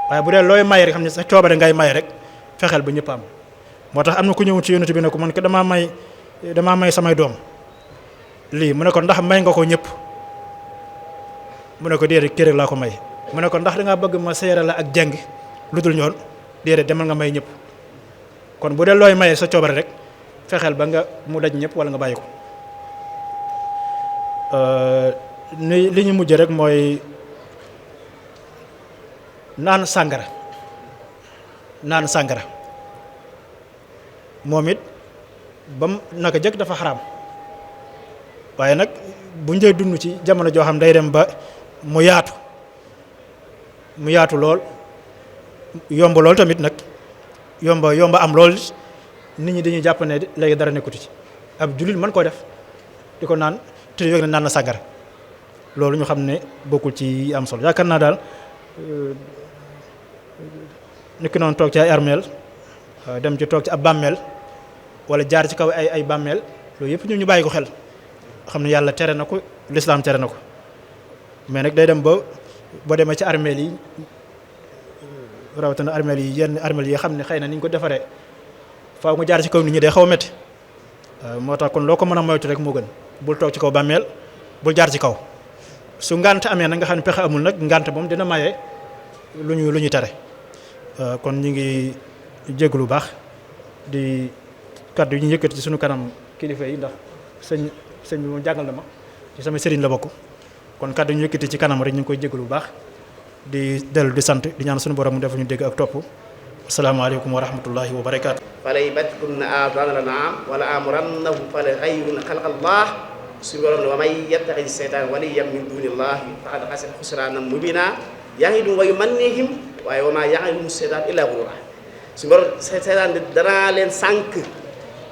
waaye bu dee looy may rek xam ne sa coobare ngay may rek fexeel ba ñëpp am. moo tax am na ku ñëw ci yonent bi ne ko man ko damaa may samay doom lii mu ne ko ndax may nga ko ñëpp mu ne ko déedéet kii rek laa ko may mu ne ko ndax dangaa bëgg ma seere la ak jeng lu dul ñoon déedéet demal nga may ñëpp kon bu dee looy maye sa coobare rek fexeel ba nga mu daj ñëpp wala nga bàyyi ko. li ñu mujj rek mooy naan sàngara moom it bam naka jëkk dafa xaraam waaye nag bu njëy dund ci jamono joo xam day dem ba mu yaatu lool yomb lool tamit nag yomba am lool nit ñi dañuy jàpp ne léegi dara nekkutu ci ab jullit mën koo def di ko naan te yooyu naan na sàngara loolu ñu xam ne bokkul ci am solo yaakaar naa daal nit ki noonu toog ci ay armeel dem ci toog ci ab bàmmeel wala jaar ci kaw ay bàmmeel loolu yëpp ñu bàyyi ko xel xam ne yàlla tere na ko lislaam tere na ko mais nag day dem ba boo demee ci armeel yi rawatina armeel yi yenn armeel yi xam ne xëy na ni ñu ko defaree faaw nga jaar ci kaw nit ñi day xaw a métti moo tax kon loo ko mën a moytu rek moo gën bul toog ci kaw bàmmeel bul jaar ci kaw su ngànt amee nag nga xam ne pexe amul nag ngànt moom dina maye lu ñu tere kon ñu ngi jégg lu baax di kaddu yi ñu yëkkati ci suñu kanam kilifa yi ndax sëñ bi moom jàngal na ma ci sama sëriñ la bokk kon kaddu ñu yëkkati ci kanam rek ñu ngi koy jégg lu baax di dellu di sant di ñaan suñu borom mu def ñu dégg ak topp asalaamaaleykum wa rahmatullahi wa barakaatu. fala yubtikunna aadaana l-an'aam wala amurannahum fala yughayyirunna xalqa Allah suñu borom ne wa man yattaxidi seytaan waliyyan min duunillahi faqad xasira xusraanan mubiina ya'iduhum wa yumannihim waaye wa maa ya'iduhum seytaan illaa ghuruura suñu borom seytaan danaa leen sànq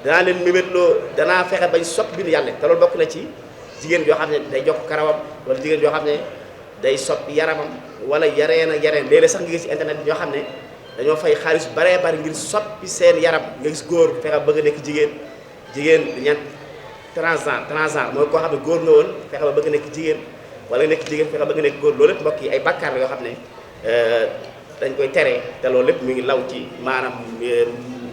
danaa leen mébétloo danaa fexe bañ sopp bi yàlla te loolu bokk na ci jigéen joo xam ne day jokk karawam wala jigéen joo xam ne day soppi yaramam wala yareen léeg-léeg sax nga gis ci internet bi ñoo xam ne dañoo fay xaalis baree bari ngir soppi seen yaram nga gis góor fexe bëgg a nekk jigéen ñan transgenre mooy koo xam ne góor nga woon fexe ba bëgg nekk jigéen wala nekk jigéen fexe bëgg nekk góor loolu lépp mbokk yi ay bàkkaar la yoo xam ne dañ koy tere te loolu lépp mi ngi law ci maanaam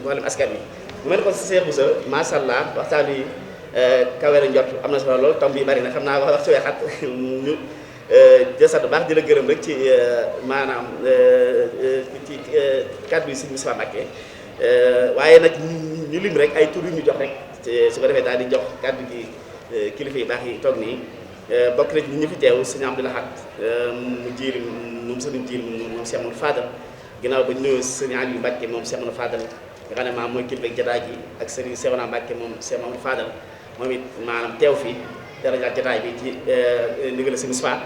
mboolem askan wi bu mel ne kon si Cheikh Bousso macha allah waxtaan wi kawe na njort am na solo lool tomb yi bari na xam naa wax ci weexat ñu jësat bu baax di la gërëm rek ci maanaam ci kàddu yi Sëriñ Moustapha Mbacké waaye nag ñu lim rek ay tur yu ñu jox rek su ko defee daal di jox kàddu gi kilifa yu baax yi toog nii bokk na ci ñu fi teew sëñ Abdou Lahad mu jiiri moom sëriñ jiiri moom Cheikh Amadou Fadal ginnaaw ba ñu nuyoo sëñ Aliou Mbacké moom Cheikh Amadou Fadal nga xam ne maam mooy kilifa jataay gi ak sëriñ Cheikhouna Mbacké moom Cheikh Amadou Fadal moom it maanaam teew fii daraja jataay bi ci ndigal sëñ Moustapha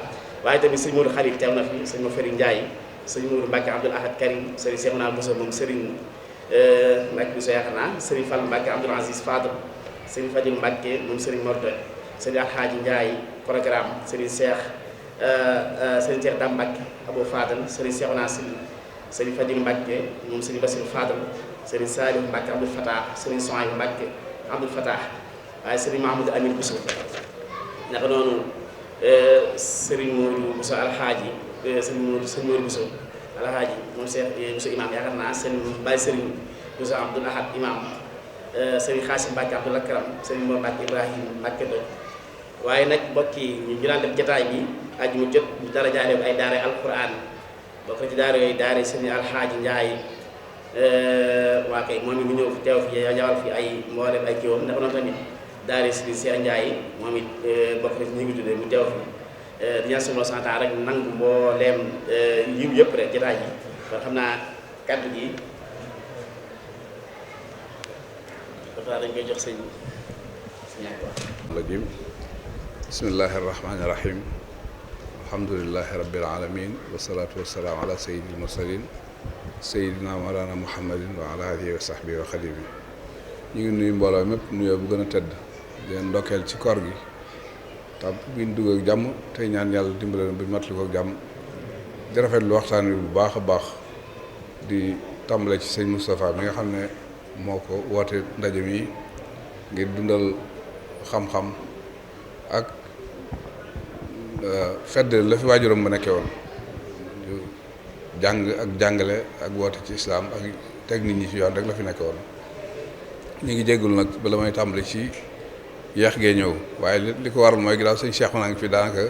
waaye tamit sëñ Modou Khalil teew na fi sëñ Mafari Ndiaye sëñ Modou Mbacké Abdoul Ahad Karim sëriñ Cheikhouna Bousso moom sëriñ Mbacké Bousso yaakaar naa sëriñ Fall Mbacké Abdoul Aziz Fadal sëriñ Fadil Mbacké moom sëriñ Mordo sëriñ Alhaaji Ndiaye programme sëriñ Cheikh Dame Mbacké Abou Fadal sëriñ Cheikhouna Sil sëriñ Fadil Mbacke moom sëriñ Bassirou Fadal sëriñ Salif Mbacke Abdoul Fatah sëriñ Sohaïbou Mbacke Abdoul Fatah waaye sëriñ Mahamadou Amin Bousso naka noonu sëriñ Modou Bousso alxaaji sëriñ Modou Bousso alxaaji moom Cheikh Bousso imam yaakaar naa sëriñ Baye sëriñ Bousso Abdoul Ahad imam sëriñ Xaasim Mbacke Abdoul Akram sëriñ Mor Mbacke Ibrahim Mbacke do waaye nag mbokk yi ñu daan def jataay bi aju mu jot ñu dara jaaree ay daara alquran bokk ci daara yooyu daara sëriñ alxaaji Njaay waa kay moom it mu ñëw fi teew fi jawal fi ay mboolem ay kiiwam ndax noonu tamit daara sëriñ Cheikh Njaay moom it bokk na ci ñu ngi tuddee mu teew fi di ñaan solo santaan rek nangu mbooleem yiw yëpp rek jataay yi kon xam naa kaddu gi dafa dañ koy jox sëñ rajim bismillahi arrahmani irrahim alhamdulilahi rabbil alamin wasalaatu wasalaamu ala sayyidil mursalin sayyidina mawlana muhammadin wa ala alihi wa sahbihi wa xadimi ñu ngi nuyu mbooloo mépp nuyoo bu gën a tëdd di leen ndokkeel ci koor gi tam biñ dugg ak jàmm tey ñaan yàlla dimbale bi matli ko ak jàmm di rafetlu waxtaan wi bu baax a baax di tàmbale ci sëñ Moustapha mi nga xam ne moo ko woote ndaje mi ngir dundal xam-xam ak fedd la fi waajuram ba nekkee woon jàng ak jàngale ak woote ci islaam ak teg nit ñi ci yoon rek la fi nekkee woon ñu ngi jéggul nag bala may tàmbali ci yeex gee ñëw waaye li ko waral mooy ginnaaw sëñ Cheikh naa ngi fi daanaka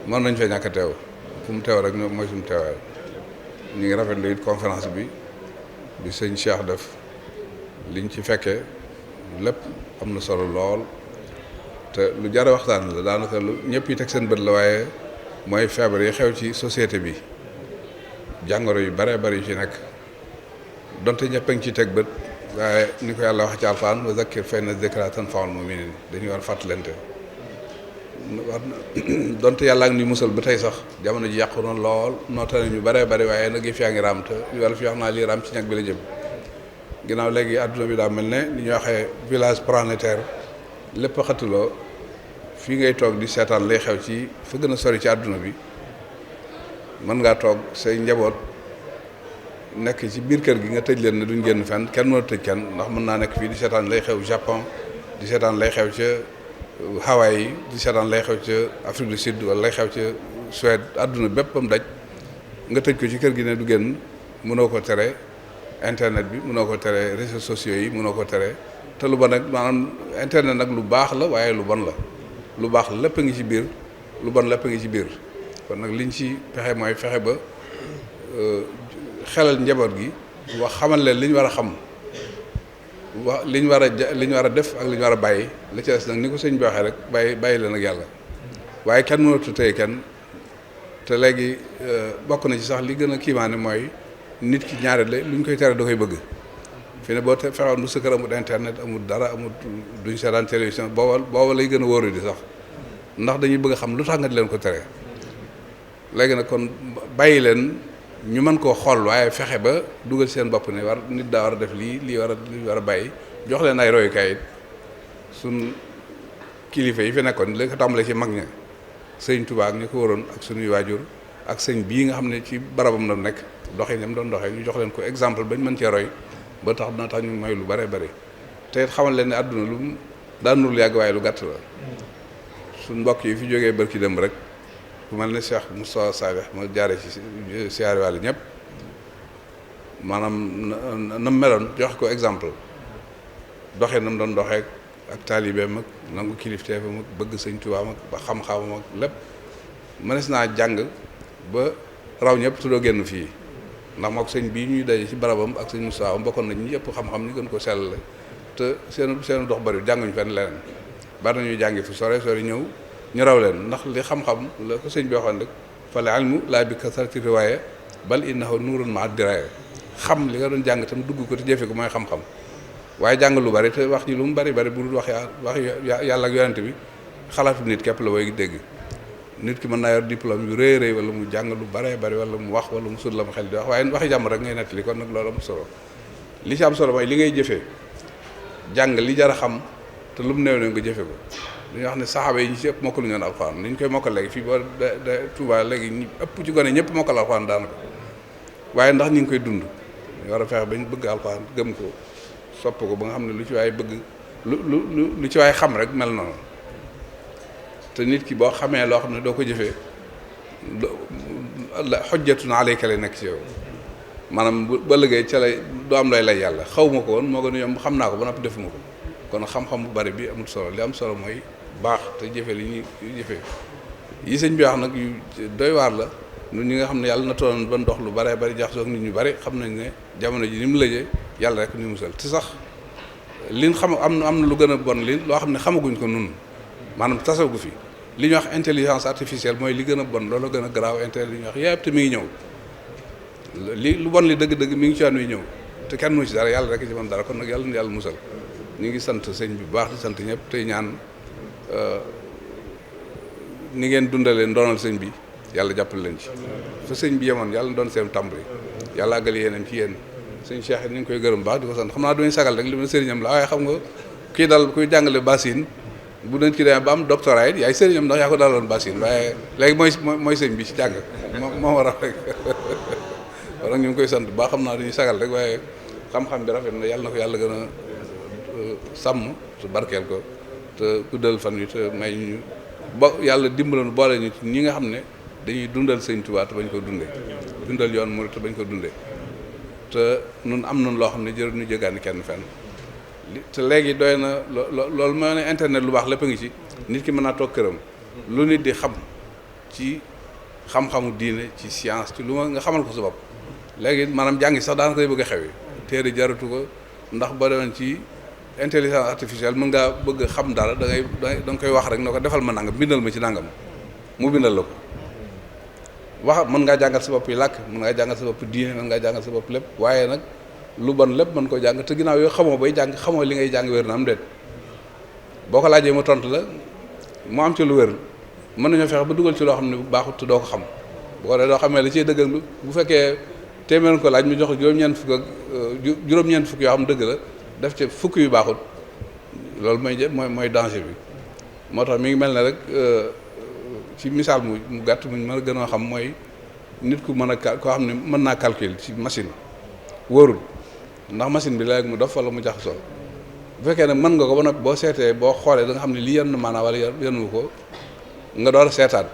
mën nañ fee ñàkk a teew fu mu teew rek mooy suñu teewaay ñu ngi rafetlu it conférence bi sëñ Cheikh def liñ ci fekkee lépp am na solo lool te lu jar a waxtaan la daanaka lu ñëpp yi teg seen bët la waaye mooy feebar yi xew ci société bi jàngoro yu bare bari yu ci nekk donte ñëpp a ngi ciy teg bët waaye ni ko yàlla wax ci alxuraan wa zakkir fa inna zikraa tanfa'ul mu'miniin dañuy war fàttalante donte yàlla ak ni musal ba tey sax jamono ji yàqu na lool noota ñu bare bari waaye nag yëf yaa ngi raam te wala fi wax naa lii raam ci ñag bi la jëm ginnaaw léegi àdduna bi daa mel ne li ñuy waxee village planétaire lépp a xatuloo fii ngay toog di seetaan lay xew ci fa gën a sori ci àdduna bi mën ngaa toog say njaboot nekk ci biir kër gi nga tëj leen ne duñ génn fenn kenn mën a tëj kenn ndax mën naa nekk fii di seetaan lay xew Japon di seetaan lay xew ca Hawaï di seetaan lay xew ca Afrique du Sud wala lay xew ca Suède àdduna bépp ba mu daj nga tëj ko ci kër gi ne du génn mënoo ko tere internet bi mënoo ko tere réseaux sociaux yi mënoo ko tere te lu bon nag maanaam internet nag lu baax la waaye lu bon la lu baax lépp a ngi ci biir lu bon lépp a ngi ci biir kon nag liñ ci fexe mooy fexe ba xelal njaboot gi wax xamal leen li ñu war a xam wax li ñu war a def ak li ñu war a bàyyi la ci des nag ni ko sëñ bi waxee rek bàyyi leen ak yàlla waaye kenn mënatu tey kenn te léegi bokk na ci sax li gën a kiimaane mooy nit ki ñaare la lu ñu koy tere da koy bëgg fi ne boo fexewoon bu sa kër amul internet amul dara amul duñ seetaan télévision booba lay gën a wóoru di sax ndax dañuy bëgg a xam lu tax nga di leen ko tere léegi nag kon bàyyi leen ñu mën koo xool waaye fexe ba dugal seen bopp ne nit daa war a def lii war a bàyyi jox leen ay royukaay it suñ kilifa yi fi nekkoon li ko tàmbalee ci mag ña sëñ Tuubaa ak ñu ko waroon ak suñuy waajur ak sëñ bii nga xam ne ci barabam la nekk doxee ñam doon doxee ñu jox leen ko exemple bañ mën cee roy ba tax dina tax ñu may lu bare bare te it xamal leen ne àdduna lu daan nul yàgg waaye lu gàtt la suñ mbokk yi fi jógee bërki dem rek ku mel ne Cheikh Moustapha Salih ma jaare ci siyaare wàll ñëpp maanaam nam meloon joxe ko exemple doxee nam doon doxee ak taalibeem ak nangu kilifteefam ak bëgg sëñ Tuubaa ak ba xam-xamam ak lépp mënees naa jàng ba raw ñëpp su doo génn fii ndax mook sëñ bii ñuy daje ci barabam ak sëñ Moustapha bokkoon nañ ñi ëpp xam-xam ñu gën ko sellale te seen dox bari jànguñu fenn leneen bari nañuy jàngi fu sore ñëw ñu raw leen ndax li xam-xam la ko sëñ bi waxoon rek fal ilmu laa bi kasrati riwaaya bal innahu nuurun ma'a diraaya xam li nga doon jàng tam dugg ko te jëfe ko mooy xam-xam waaye jàng lu bari te wax ji lu mu bari bu dul wax yàlla ak yonent bi xalaatu nit képp la booy dégg nit ki mën naa yor diplôme yu rëy wala mu jàng lu baree bari wala mu wax wala mu sut la mu xel di wax waaye waxi jàmm rek ngay nettali kon nag loolu am solo li ci am solo mooy li ngay jëfee jàng li jar a xam te lu mu néew nga jëfe ko dañuy wax ne saxaaba yi ñu ci ëpp mokkalu ñoon alxuraan ni ñu koy mokkal léegi fii boo de Touba léegi ñu ëpp ci gone ñëpp mokkal alxuraan daanaka waaye ndax ñu ngi koy dund ñu war a fexe bañ bëgg alxuraan gëm ko sopp ko ba nga xam ne lu ci waay bëgg lu ci waay xam rek mel noonu te nit ki boo xamee loo xam ne doo ko jëfee xujjatun alayka lay nekk ci yow maanaam ba liggéey ca lay doo am lay yàlla xaw ma ko woon moo gën a yomb xam naa ko ba noppi defuma ko kon xam-xam bu bari bi amul solo li am solo mooy baax te jëfe li ñuy jëfee yi sëñ bi wax nag yu doy waar la ñun ñi nga xam ne yàlla na tolloon ba ndox lu baree bari jaxasoo ak nit ñu bari xam nañ ne jamono ji ni mu lëjee yàlla rek ni musal te sax liñ xam am na lu gën a bon li loo xam ne xamaguñ ko nun maanaam tasagu fi li ñuy wax intelligence artificielle mooy li gën a bon loolu gën a garaaw li ñuy wax yëpp te mi ngi ñëw li lu bon li dëgg-dëgg mi ngi ci yoon wi ñëw te kenn mu ci dara yàlla rek ci mën dara kon nag yàlla na yàlla musal ñu ngi sant sëñ bi bu baax di sant ñëpp tey ñaan ni ngeen dundalee ndoonal sëñ bi yàlla jàppale leen ci fa sëñ bi yemoon yàlla na doon seen tàmbali yàlla àggal yéeneen ci yéen sëñ Cheikh ñu ngi koy gërëm baax di ko sant xam naa duñu sagal rek li ma sëriñam la waaye xam nga kii dal kuy jàngale basin bu dañ ci demee ba am doctorat it yaay sëriñam ndax yaa ko daloon basin waaye léegi mooy sëñ bi ci jàng moo war a rek war nag ñu ngi koy sant baax xam naa duñu sagal rek waaye xam-xam bi rafet na yàlla na ko yàlla gën a sàmm te barkeel ko te guddal fan wi te may ñu ba yàlla dimbaloon boole ñu ñi nga xam ne dañuy dundal sëñ Tuubaa te bañ ko dundee dundal yoon murid te bañ ko dundee te nun am nañ loo xam ne jërë ñu jëgaani kenn fenn te léegi doy na loolu moo ne internet lu baax lépp a ngi ci nit ki mën naa toog këram lu nit di xam ci xam-xamu diine ci science ci lu ma nga xamal ko sa bopp léegi maanaam jàngi sax daanaka day bëgg a xewi téere jaratu ko ndax boo demoon ci intelligence artificielle mën ngaa bëgg xam dara da nga koy wax rek ne ko defal ma nangam bindal ma ci nangam mu bindal la ko wax mën ngaa jàngal sa bopp yi làkk mën ngaa jàngal sa bopp diine mën ngaa jàngal sa bopp lépp waaye nag lu bon lépp mën ko jàng te ginnaaw yoo xamoo bay jàng xamoo li ngay jàng wér na am déet boo ko laajee mu tontu la mu am ci lu wér mën nañoo fexe ba dugal ci loo xam ne bu baaxut te doo ko xam boo ko dee doo xamee la ciy dëgg bu fekkee téeméer ko laaj mu jox juróom-ñeent fukk yoo xam dëgg la def ci fukk yu baaxut loolu mooy danger bi moo tax mi ngi mel ne rek ci misaal mu gàtt muñ mën a gën a xam mooy nit ku mën a koo xam ne mën naa calcul ci machine wóorul ndax machine bi léegi mu dof wala mu jaxasoo bu fekkee ne mën nga ko ba noppi boo seetee boo xoolee da nga xam ne lii yenn maanaa wala yenn ko nga door a seetaat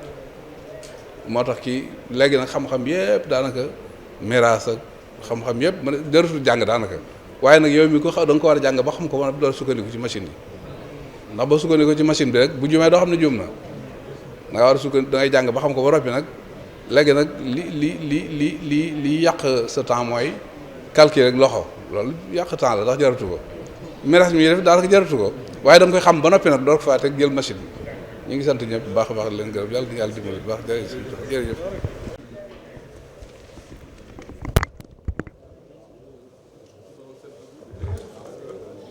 moo tax kii léegi nag xam-xam yëpp daanaka miraas ak xam-xam yëpp mën a jëratul jàng daanaka waaye nag yow mi ko da nga ko war a jàng ba xam ko ba door sukkandiku ci machine bi ndax boo sukkandiku ci machine bi rek bu jumee doo xam ne juum na da nga war a sukkandiku da ngay jàng ba xam ko ba noppi nag léegi nag li yàq sa temps mooy calcul rek loxo loolu yàq temps la ndax jaratu ko miraas mi def daanaka jaratu ko waaye da nga koy xam ba noppi nag door ko faa teg jël machine bi ñu ngi sant ñëpp bu baax a baax leen gërëm yàlla dimbali bu baax jërëjëf